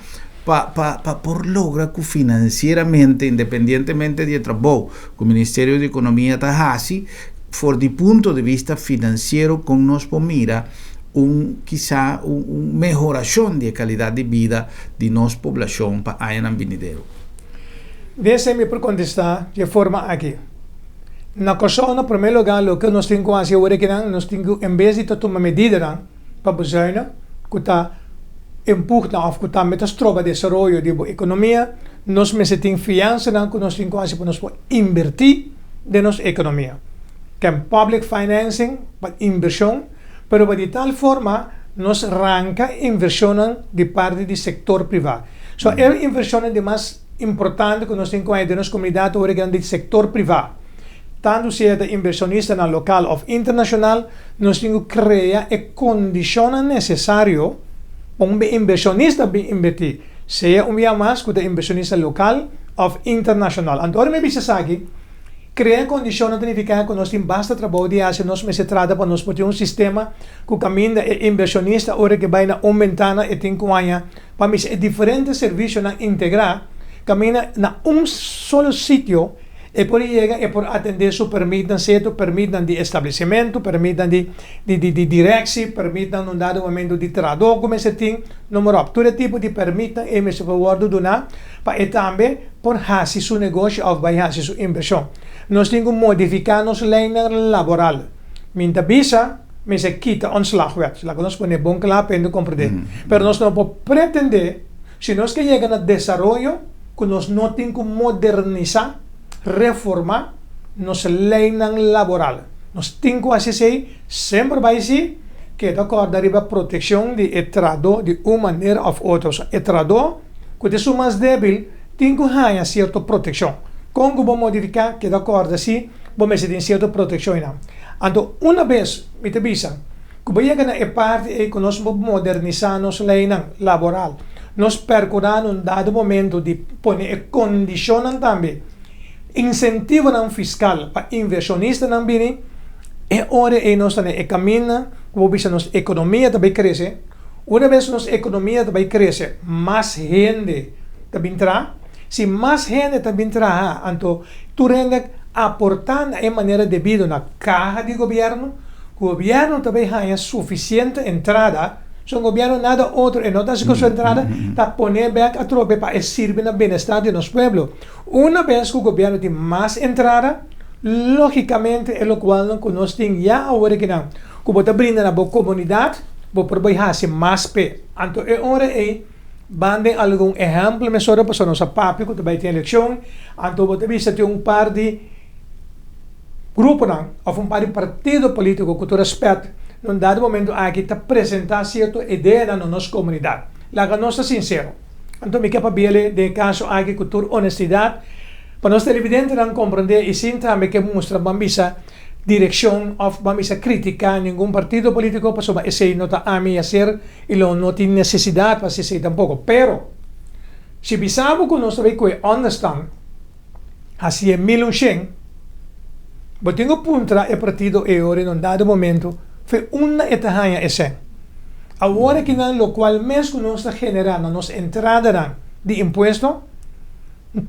pa pa pa por logra ku finansieramente, independientemente di e trabou ku Ministerio di Ekonomia ta hasi, for di punto di bista finansiero kon nos por mira un kisa un un mehorashon di e kalidat di bida di nos poblashon pa añanan binidero? Den esei mi por kontestá di e forma aki, Na Kòrsou na promé lugá loke nos tin ku hasi awor akinan, nos tin ku en bes di ta tuma medidanan pa bezuinig ku ta empugna òf ku tambe ta stroba desaroyo di bo ekonomia, nos mester tin fiansanan ku nos tin ku hasi pa nos por inbertí den nos ekonomia. Ken public financing pa invershon, pero pa di tal forma nos ranka invershonnan di parti di sektor privá. So e invershonnan di mas importante ku nos tin ku haña den nos komunidat ta ora di sektor privá. Tantu sea ta invershonistanan lokal òf internashonal, nos tin ku krea e kondishonnan nesesario pa un invershonista bin invertí, sea un bia mas ku ta invershonista lokal òf internashonal. Anto ora mi bisa esaki, Krea kondishonnan ta nifiká ku nos tin basta trabou di hasi, nos mester trata pa nos por tin un sistema ku kaminda e invershonista ora ke bai na un bentana e tin ku haña pa misa e diferente servisionan integrá kaminda na un solo sitio e por yega e por atendé su permitnan setu, permitnan di establesimentu, permitnan di di di direksi, permitnan un dado momento di trahadó ku mester tin, noem maar op. Tur e tipo di permitnan e mester por wòrdu duná pa e tambe por hasi su negoshi òf bai hasi su invershon. Nos tin ku modifiká nos leinan laboral. Mi ta bisa mester kita ontslagwet. Laga nos pone bon kla pa hende komprendé. Pero nos no por pretendé si nos ke yega na desaroyo ku nos no tin ku modernisá, reformá nos leinan laboral. Nos tin ku hasi esei, semper bai si keda kòrda riba protekshon di e trahadó di un manera òf otro. E trahadó ku ta esun mas débil tin ku haña sierto protekshon. Kon ku bo modifiká keda kòrda si bo mester tin sierto protekshon einan. Anto una bes mi ta bisa ku bo yega na e parti ei ku nos por modernisá nos leinan laboral, nos pèrkurá na un dado momento di pone e kondishonnan tambe, insentivonan fiskal pa invershonistanan bini, e ora ei nos ta na e kaminda ku bo bisa nos ekonomia ta bai krese. Una bes nos ekonomia ta bai krese, mas hende ta bin traha. Si mas hende ta bin traha, anto tur hende aportá na e manera debido na kaha di gobièrnu, gobièrnu ta bai haña sufisiente entrada, so gobièrnu nada otro e no ta hasi ku su entrada, ta pone bèk atrobe pa e sirbi na benestar di nos pueblo. Una bes ku gobièrnu tin mas entrada, lógikamente e lokualnan ku nos tin ya awor akinan ku bo ta brinda na bo komunidat, bo por bai hasi mas p'e. Anto e ora ei. Ban den algun ehèmpel mesora pasobra nos a papia ku ta bai tin elekshon, anto bo ta bisa tin un par di gruponan òf un par di partido polítiko ku tur rèspèt na un dado momento aki ta presentá sierto ideanan na nos komunidat. Laga nos ta sinsero. Anto mi ke pabia'le den e kaso aki ku tur onestidat pa nos televidentenan komprendé i sin tambe ke mustra ban bisa direkshon òf ban bisa kritiká ningun partido polítiko pasobra esei no ta ami a ser i lo no tin nesesidat pa hasi esei tampoko. Pero, si bisa bo ku nos ta bai ku e ònderstan hasi e 1100, bo tin ku puntra e partido ei ora na un dado momento fe unda e ta haña e sèn. Awor akinan lokual mes ku nos ta generá na nos entradanan di impuesto,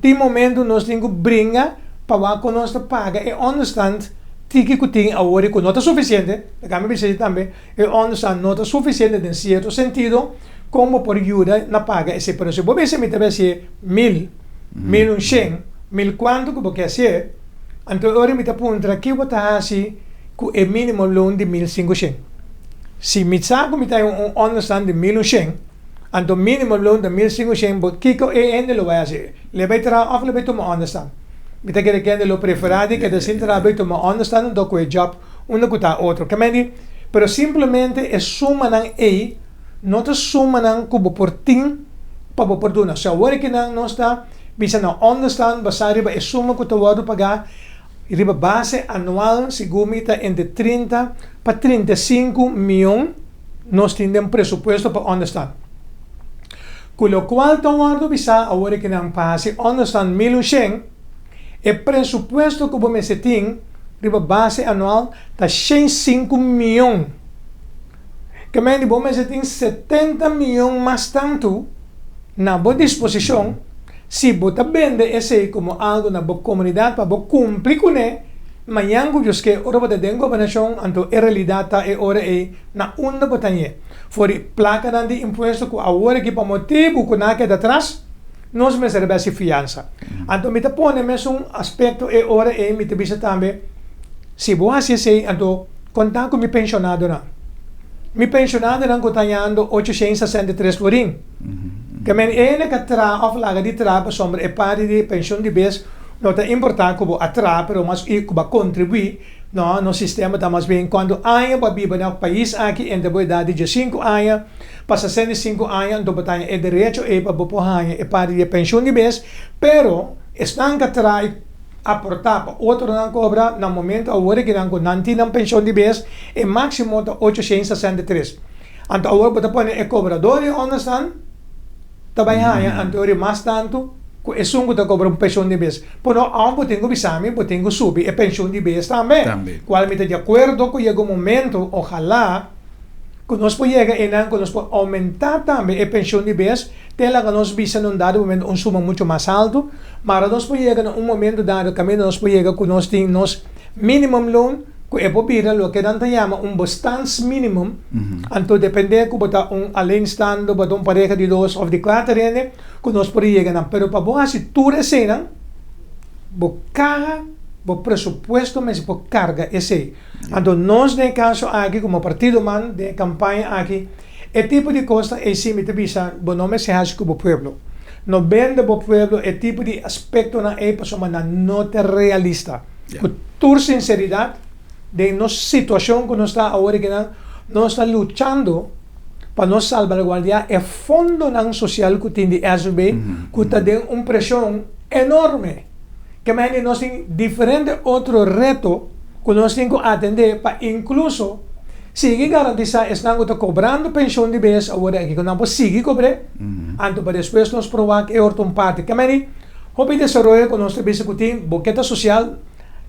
Tin momento nos tin ku bringa pa wak ku nos ta paga e onderstand tiki ku tin awor i ku no ta sufisiente, ta kambia bisa tambe, e onderstand no ta sufisiente den sierto sentido kon bo por yuda na paga esei. Pero si bo bisa mi ta bai hasié mil, 1100, mil kuantu ku bo ke hasié, anto e ora mi ta puntra ki bo ta hasi ku e minimo loon di 1500. Si mi sa ku mi ta haña un onderstand di 1100, Anto minimum loon ta 1500, bo kiko e hende lo bai hasi? Le bai traha of le bai tuma onderstand? Mi ta kere kende lo prefera di keda sin traha bai tuma onderstand anto ku e job unda ku ta otro. Ke men di, pero simplemente e sumanan ei no ta sumanan ku bo por tin pa bo por duna. So awor ki nan nos ta bisa na onderstand basa riba e suma ku ta wordo paga riba base anual segun mi ta entre 30 pa 35 mion. Nos tin den presupuesto pa onderstand. Ku lokual ta wòrdu bisá awor e kinan pa hasi onderstand 1100, e presupuesto ku bo mester tin riba base anual ta 105 mion. Ke men di bo mester tin 70 mion mas tantu na bo disposishon si bo ta bende esei komo algu na bo komunidat pa bo kumpli kuné. Mañan ku Dios ke, ora bo ta den gobernashon, anto e realidat ta e ora ei na unda bo ta ñe. For di plakanan di impuesto ku awor aki pa motibu ku nan a keda atras, nos mester a besi fiansa. Anto mi ta pone mesun aspekto e ora ei, mi ta bisa tambe, si bo hasi esei, anto konta ku mi penshonadonan. Mi penshonadonan ku ta hañando 863 florin. Ke men e na ka traha òf laga di traha pasobra e parti di penshon di bes No ta importá ku bo a traha pero mas i ku bo a kontribuí, no, nos sistema ta mas bien kuantu aña bo a biba na pais aki entre bo edat di 15 aña pa 65 aña anto bo ta haña e derecho ei pa bo por haña e parti di e penshun di bes, pero esnan ku a traha i aportá pa otronan kobra na momento awor e kinan ku nan tin nan penshun di bes e máksimo ta 863. Anto awor bo ta pone e kobrador di ònderstan ta bai haña anto ori mas tantu. ku esun ku ta kobra un penshon di bes. Por no aun bo tin ku bisa mi bo tin ku subi e penshon di bes tambe. Kual mi ta di akuerdo ku yega un momento, ojalá, ku nos por yega einan ku nos por oumentá tambe e penshon di bes te laga nos bisa na un dado momento un suma muchu mas altu. Mara nos por yega na un momento dado kaminda nos por yega ku nos tin nos minimumloon ku e por bira loke nan ta yama un bestaansminimum. Anto depende ku bo ta un alleenstaande, bo ta un pareha di dos òf di kuater hende, ku nos por yega nan. Pero pa bo hasi tur eseinan, bo kaha, bo presupuesto mester por karga esei. Anto nos den e kaso aki komo partido man den e kampaña aki, e tipo di kosnan ei si mi ta bisa bo no mester hasi ku bo pueblo. No bende bo pueblo e tipo di aspektonan ei pasobra nan no ta realista. Ku tur sinseridat, den nos situashon ku nos ta awor akinan, nos ta luchando pa nos salbaguardiá e fondonan sosial ku tin di SVB ku ta den un preshon enorme. Ke manera nos tin diferente otro reto ku nos tin ku atendé pa inkluso sigui garantisá esnan ku ta kobrando penshon di bes awor aki ku nan por sigui kobr'é, anto pa despues nos por wak e otro un parti. Ke manera hopi desaroyo ku nos ta bisa ku tin boketa sosial,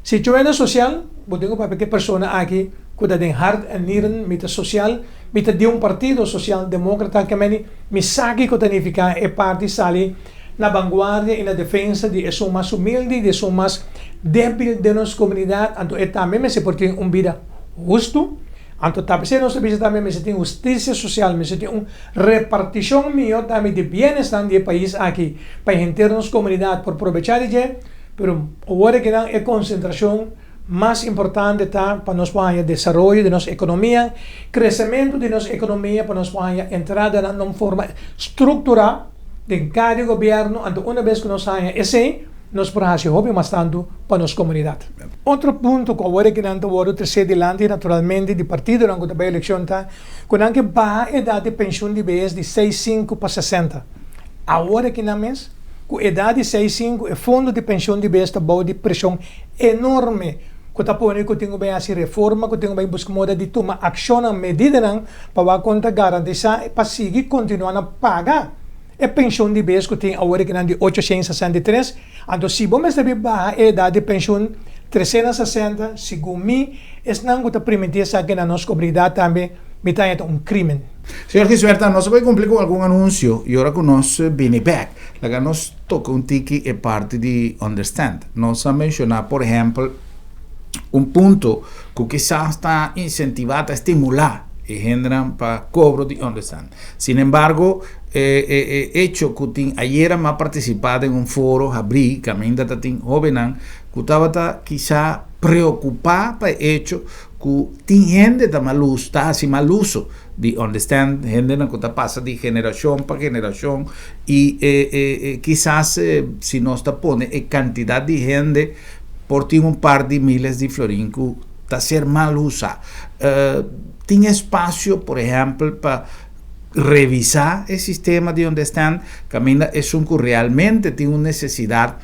si chuena sosial bo tin ku papia ku e persona aki ku ta den hart en nieren mi ta sosial, mi ta di un partido sosial demókrata ke meni mi sa kiko ta nifiká e parti sali na vanguardia i na defensa di esun mas humilde i di esun mas débil den nos komunidat, anto e tambe mester por tin un bida hustu, anto ta p'esei nos ta bisa tambe mester tin hustisia sosial, mester tin un repartishon mihó tambe di bienesnan di e pais aki pa henter nos komunidat por probechá di dje, pero awor e kinan e konsentrashon. Mas importante ta pa nos por haña desaroyo di nos ekonomia, kresementu di nos ekonomia pa nos por haña entradanan na un forma strukturá den kada gobièrnu, anto una bes ku nos haña esei nos por hasi hopi mas tantu pa nos komunidat. Otro punto ku awor aki nan ta wòrdu tresé dilanti naturalmente di partidonan ku ta bai elekshon ta ku nan ke baha edat di penshun di behes di 65 pa 60. Awor aki nan mes ku edat di 65 e fondo di penshun di behes ta bou di preshon enorme ku ta pone ku tin ku bai hasi reforma, ku tin ku bai buska moda di tuma akshonnan, medidanan pa wak kon ta garantisá pa sigui kontinuá na paga e penshun di bes ku tin awor e kinan di 863. Anto si bo mester bin baha e edat di penshun 360, segun mi, esnan ku ta primintí esaki na nos komunidat tambe mi ta haña ta un krímen. Señor Gisberta, nos a bai kumpli ku algun anunsio i ora ku nos bini bèk, laga nos toka un tiki e parti di understand. Nos a menshoná, por ehèmpel, un punto ku kisas ta insentivá, ta stimulá e hendenan pa kobro di understand. Sin embargo, e e e echo ku tin ayera m'a partisipá den un foro habrí kaminda ta tin hóbennan ku tabata kisá preokupá pa e echo ku tin hende ta mal uso, ta hasi mal uso di understand, hendenan ku ta pasa di generashon pa generashon i e e e kisas si nos ta pone e kantidat di hende por tin un par di miles di florin ku ta ser mal usá. Tin espasio por ehèmpel pa revisá e sistema di understand kaminda esun ku realmente tin un nesesidat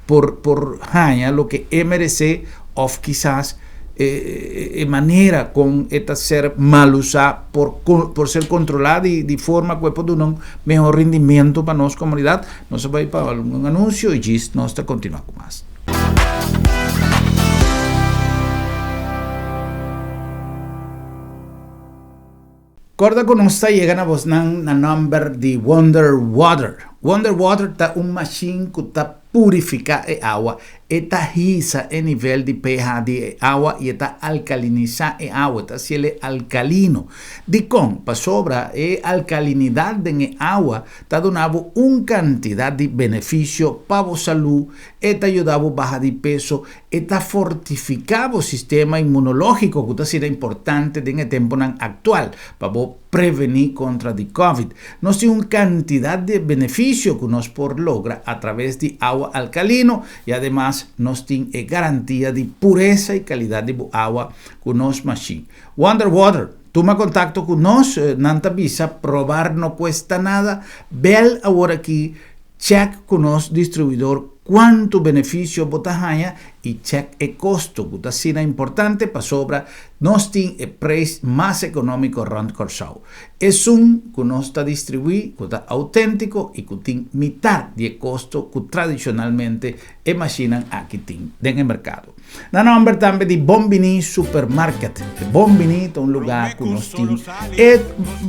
por por haña loke e meresé òf kisas e manera kon e ta ser mal usá por por ser kontrolá di di forma ku e por duna un mehor rindimento pa nos komunidat. Nos a bai pa algun anunsio i djis nos ta kontinuá ku mas. Corda cu nos ta yega na bosnan na nomber di Wonder Water. Wonder Water ta un machine cu ta purifica e awa. E ta hisa e nivel di pH di e awa y e ta alcalinisa e awa, e ta haciele alcalino. Dicon? Pasobra e alcalinidad den e awa ta duna bo un cantidad di beneficio pa bo salud, e ta yuda bo baha di peso, E ta fortifiká bo sistema inmunológiko ku ta asina importante den e tempunan aktual pa bo prevení kontra di Covid. Nos tin un kantidat di benefisio ku nos por logra atraves di awa alkalino i ademas nos tin e garantia di puresa i kalidat di bo awa ku nos mashin. Wonder Water, Tuma kontakto ku nos, nan ta bisa probar no kuesta nada, bèl awor aki, chèk ku nos distribuidor. Kuantu benefisio bo ta haña i chèk e kosto ku ta asina importante pasobra nos tin e preis mas ekonómiko rònt Kòrsou. Esun ku nos ta distribuí ku ta outéntiko i ku tin mitar di e kosto ku tradishonalmente e mashinnan aki tin den e merkado. Na nòmber tambe di Bon Biní Supermarket. E Bon Biní ta un lugá ku nos tin e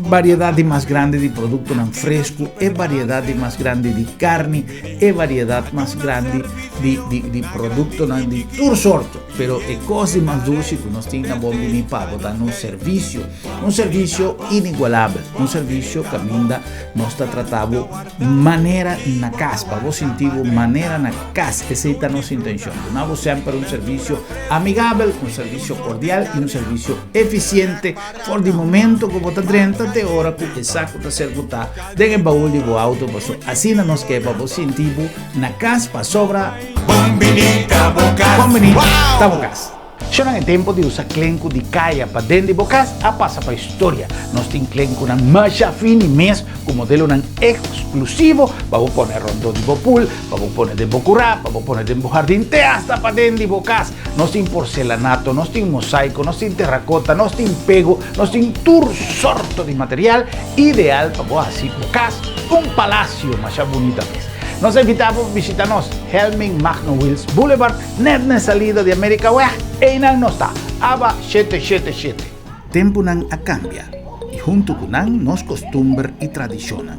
variedat di mas grandi di produktonan fresku, e variedat di mas grandi di karni, e variedat mas grandi di di di produktonan di tur sorto. Pero e kos di mas dushi ku nos tin na Bon Biní pa bo ta nos servisio. Un servisio inigualabel, un servisio kaminda nos ta trata bo manera na kas, pa bo sinti bo manera na kas. Esei ta nos intenshon, duna bo semper un servisio amigabel, un servisio kordial i un servisio efisiente for di momento ku bo ta drenta te ora ku e saku ta ser botá den e baul di bo outo. Paso asina nos ke pa bo sinti bo na kas pasobra Bon bini ta bo kas. Bon bini ta bo kas. Shonnan e tempu di usa klenku di kaya pa den di bo kas a pasa pa historia. Nos tin klenkunan masha fini mes ku modelonan eksklusivo pa bo pone rondó di bo pool, pa bo pone den bo kurá, pa bo pone den bo hardin te asta pa den di bo kas. Nos tin porcelanato, nos tin mosaiko, nos tin terrakota, nos tin pego, nos tin tur sorto di material ideal pa bo hasi bo kas un palasio masha bunita mes. Nos a invitá bo pa bishita nos Helming Magno Wiels Boulevard. Net na e salida di Amerikaweg, einan nos ta, aba shete shete shete. Tempunan a kambia i huntu ku nan nos kostumber i tradishonnan.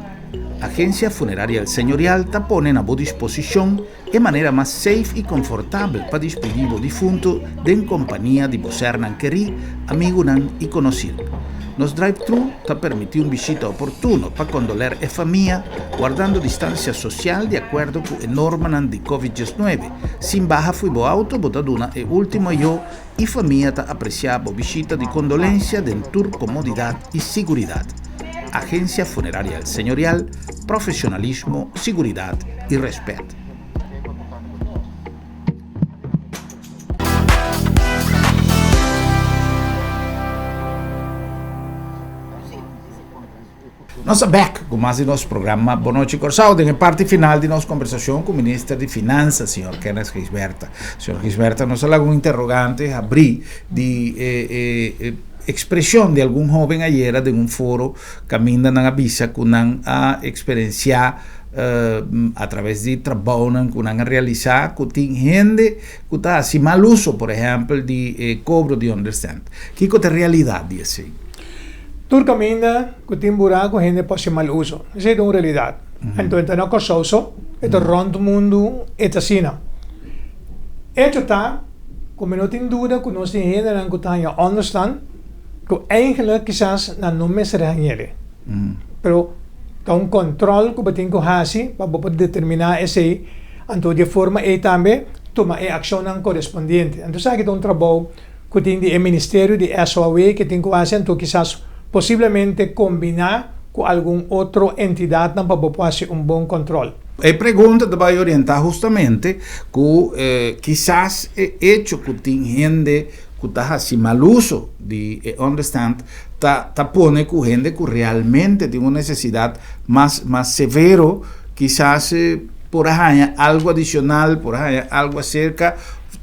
Agensia Funeraria El Señorial ta pone na bo disposishon e manera mas safe i konfortabel pa dispidí bo difuntu den kompania di bo sernan kerí, amigunan i konosir. Nos drive-thru ta permití un bishita oportuno pa kondoler e famia, wardando distansia sosial di akuerdo ku e normanan di Covid diesnuebe. Sin baha fui bo auto bo ta duna e ultimo ayo y famia ta aprecia bo bishita di condolencia den tur comodidad y siguridad. Agencia Funeraria El Señorial, profesionalismo, siguridad y respet. Nos ta bek ku mas di nos programa Bon Nochi Kòrsou den e parti final di nos kombersashon ku Minister di Finansa, señor Kenneth Gijsbertha. Señor Gijsbertha, nos a laga un interrogante habrí di e e ekspreshon di algun hóben ayera den un foro kaminda nan a bisa ku nan a eksperensiá atraves di trabounan ku nan a realisá ku tin hende ku ta hasi mal uso, por ehèmpel, di e kobro di onderstand. Kiko ta e realidat di esei? Tur kaminda ku tin buraku hende por hasi mal uso. Esei ta un realidat. Anto e ta na Kòrsou so, e ta rònt mundu e ta asina. Echo ta ku mi no tin duda ku nos tin hendenan ku ta haña ònderstan ku eigenlik kisas nan no mester hañ'e. Pero ta un kòntròl ku bo tin ku hasi pa bo por determiná esei, anto di e forma ei tambe tuma e akshonnan korespondiente. Anto esaki ta un trabou ku tin di e ministerio di SOAW ke tin ku hasi anto kisas posiblemente kombiná ku algun otro entidatnan pa bo por hasi un bon kòntròl. E pregunta ta bai orientá hustamente ku kisas e echo ku tin hende ku ta hasi mal uso di e onderstand ta ta pone ku hende ku realmente tin un nesesidat mas mas severo kisas por a haña algu adishonal, por a haña algu aserka.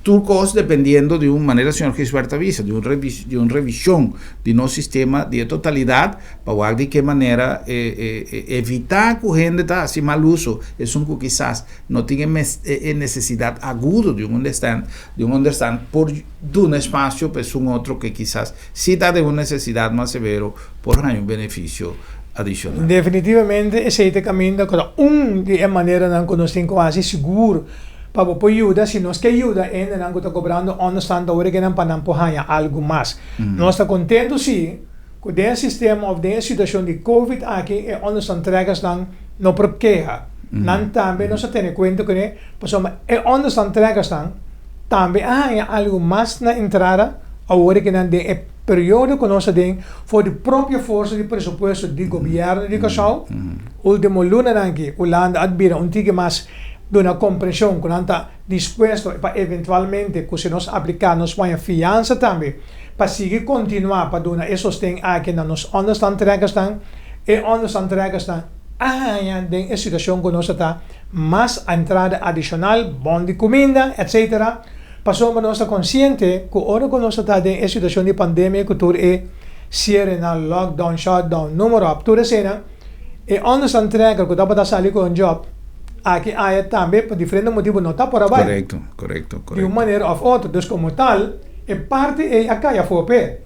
Tur kos dependiendo di un manera señor Gisbert a bisa, di un di un revishon di nos sistema di e totalidat pa wak di ke manera e evitá ku hende ta hasi mal uso, esun ku kisas no tin e mes e nesesidat agudo di un understand di un understand por duna espasio pa esun otro ke kisas si ta den un nesesidat mas severo por haña un benefisio adishonal. Definitivamente esei ta e kaminda ku ta un di e maneranan ku nos tin ku hasi sigur. Pa bo por yuda, si nos ke yuda hendenan ku ta kobrando ònderstan ta ora ke nan pa nan por haña algu mas. Nos ta kontentu si ku den e sistema òf den e situashon di covid aki e ònderstantrekkersnan no por keha. Nan tambe nos a tene kuenta kuné pasobra e ònderstantrekkersnan tambe a haña algu mas na entrada awor ke nan den e periodo ku nos ta den for di propio forsa di presupuesto di gobièrnu di Kòrsou. Ultimo lunanan aki Hulanda a bira un tiki mas Duna komprenshon ku nan ta dispuesto pa eventualmente ku si nos apliká nos paña fiansa tambe pa sigui kontinuá pa duna e sosten aki na nos onderstandtrekkersnan. E onderstandtrekkersnan a haña den e situashon ku nos a ta mas entrada adishonal, bon di kuminda, etc. Pasobra nos ta konsiente ku ora ku nos a ta den e situashon di pandemia ku tur e sierenan, lockdown, shutdown, noem maar op, tur eseinan, e onderstandtrekker ku tabata sali ku un job aki aya tambe pa diferente motibu no ta por a bai. Korekto, korekto, Di un korekto. manera òf otro. Dus komo tal e parti ei a kai afó p'e.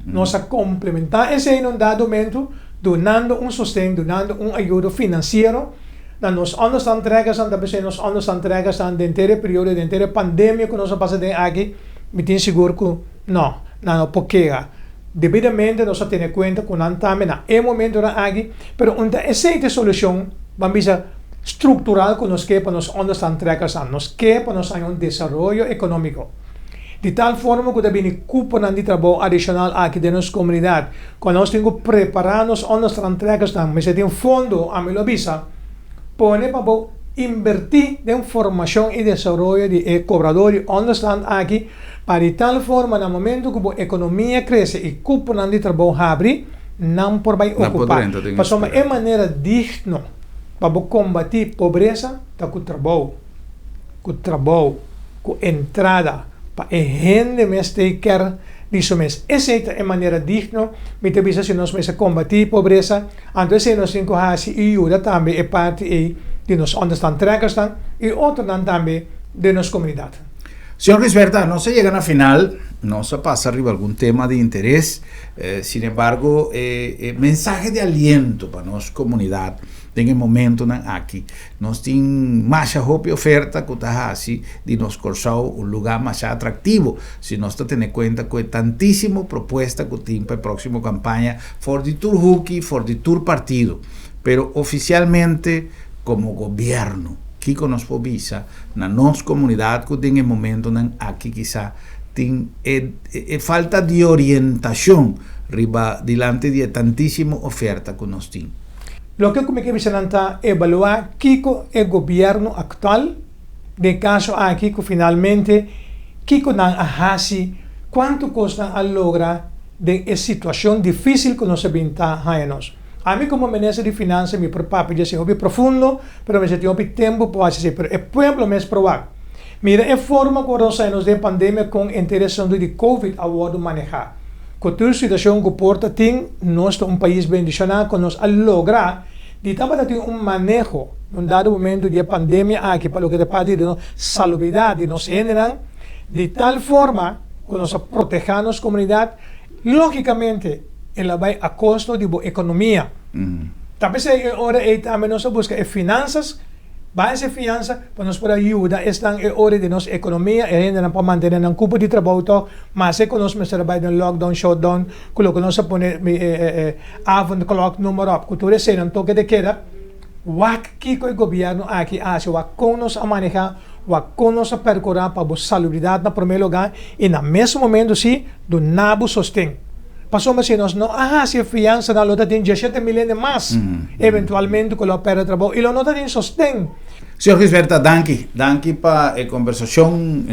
Nos a komplementá esei na un dado momento dunando un sosten, dunando un ayudo finansiero na nos onderstandtrekkersnan, ta p'esei nos onderstandtrekkersnan den henter e periodo, den henter e pandemia ku nos a pasa den aki, mi tin sigur ku no, nan no por kega. Debidamente nos a tene kuenta ku nan tambe na e momentonan aki, pero un ta esei ta e solushon, ban bisa, struktural ku nos ke pa nos onderstandtrekkersnan. Nos ke pa nos haña un desaroyo ekonómiko. Di tal forma ku ta bini kuponan di trabou adishonal aki den nos komunidat, ku nos tin ku prepará nos onderstandtrekkersnan, mester tin fondo, ami lo bisa, pone pa bo inbertí den formashon i desaroyo di e kobradó di onderstand aki, pa di tal forma na momento ku bo ekonomia krese i kuponan di trabou habri, nan por bai Nan por okupá. drenta den Pasobra e esperansa. manera digno pa bo kombatí pobresa ta ku trabou. Ku trabou, ku entrada pa e hende mes tei ker di su mes. Esei ta e manera digno, mi ta bisa si nos mester kombatí pobresa, anto esei nos tin ku hasi i yuda tambe e parti ei di nos onderstandtrekkersnan i otronan tambe den nos komunidat. Señor Gisberta, nos a yega na final, nos a pasa riba algun tema di interes, sinembargo e mensahe di aliento pa nos komunidat den e momentonan aki. Nos tin masha hopi oferta ku ta hasi di nos Kòrsou un lugá masha atraktivo, si nos ta tene kuenta ku e tantísimo propuesta ku tin pa e próksimo kampaña for di tur huki, for di tur partido. Pero ofisialmente komo gobièrnu, kiko nos por bisa na nos komunidat ku den e momentonan aki kisá tin e e falta di orientashon riba dilanti di e tantísimo oferta ku nos tin? Loke ku mi ke bisa nan ta evaluá kiko e gobièrnu aktual, den e kaso aki ku finalmente kiko nan a hasi, kuantu kos nan a logra den e situashon difísil ku nos a bin ta haña nos. Ami komo minister di finansa mi por papia di esei hopi profundo, pero mester tin hopi tempu pa hasi esei, pero e pueblo mes por wak. Mira e forma ku nos haña nos den pandemia kon henter e asuntu di covid a wòrdu manehá. Ku tur situashon ku por ta tin, nos ta un pais bendishoná ku nos a logra di tabata tin un maneho na un dado momento di e pandemia aki pa loke ta parti di nos salubridat di nos hendenan, di tal forma ku nos a protehá nos komunidat. Lógikamente el a bai a kosto di bo ekonomia. Ta p'esei e ora ei tambe nos a buska e finansas. Base fiansa pa nos por a yuda esnan e ora di nos ekonomia, e hendenan por mantene nan kupo di trabou tog, mase ku nos mester a bai den lockdown, shutdown, ku loke nos a pone avondklok, noem maar op, ku tur eseinan toke de keda. Wak kiko e gobièrnu aki a hasi, wak kon nos a maneha, wak kon nos a perkurá pa bo salubridat na promé lugá i na mes momento si duna bo sosten. Pasobra si nos no a hasi e fiansanan lo ta tin diashete mil hende mas eventualmente ku lo a pèrdè trabou i lo no ta tin sosten. Señor Gisberta, danki. Danki pa e kombersashon.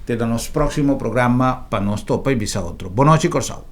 Te na nos próksimo programa pa nos topa i bisa otro. Bonochi Kòrsou.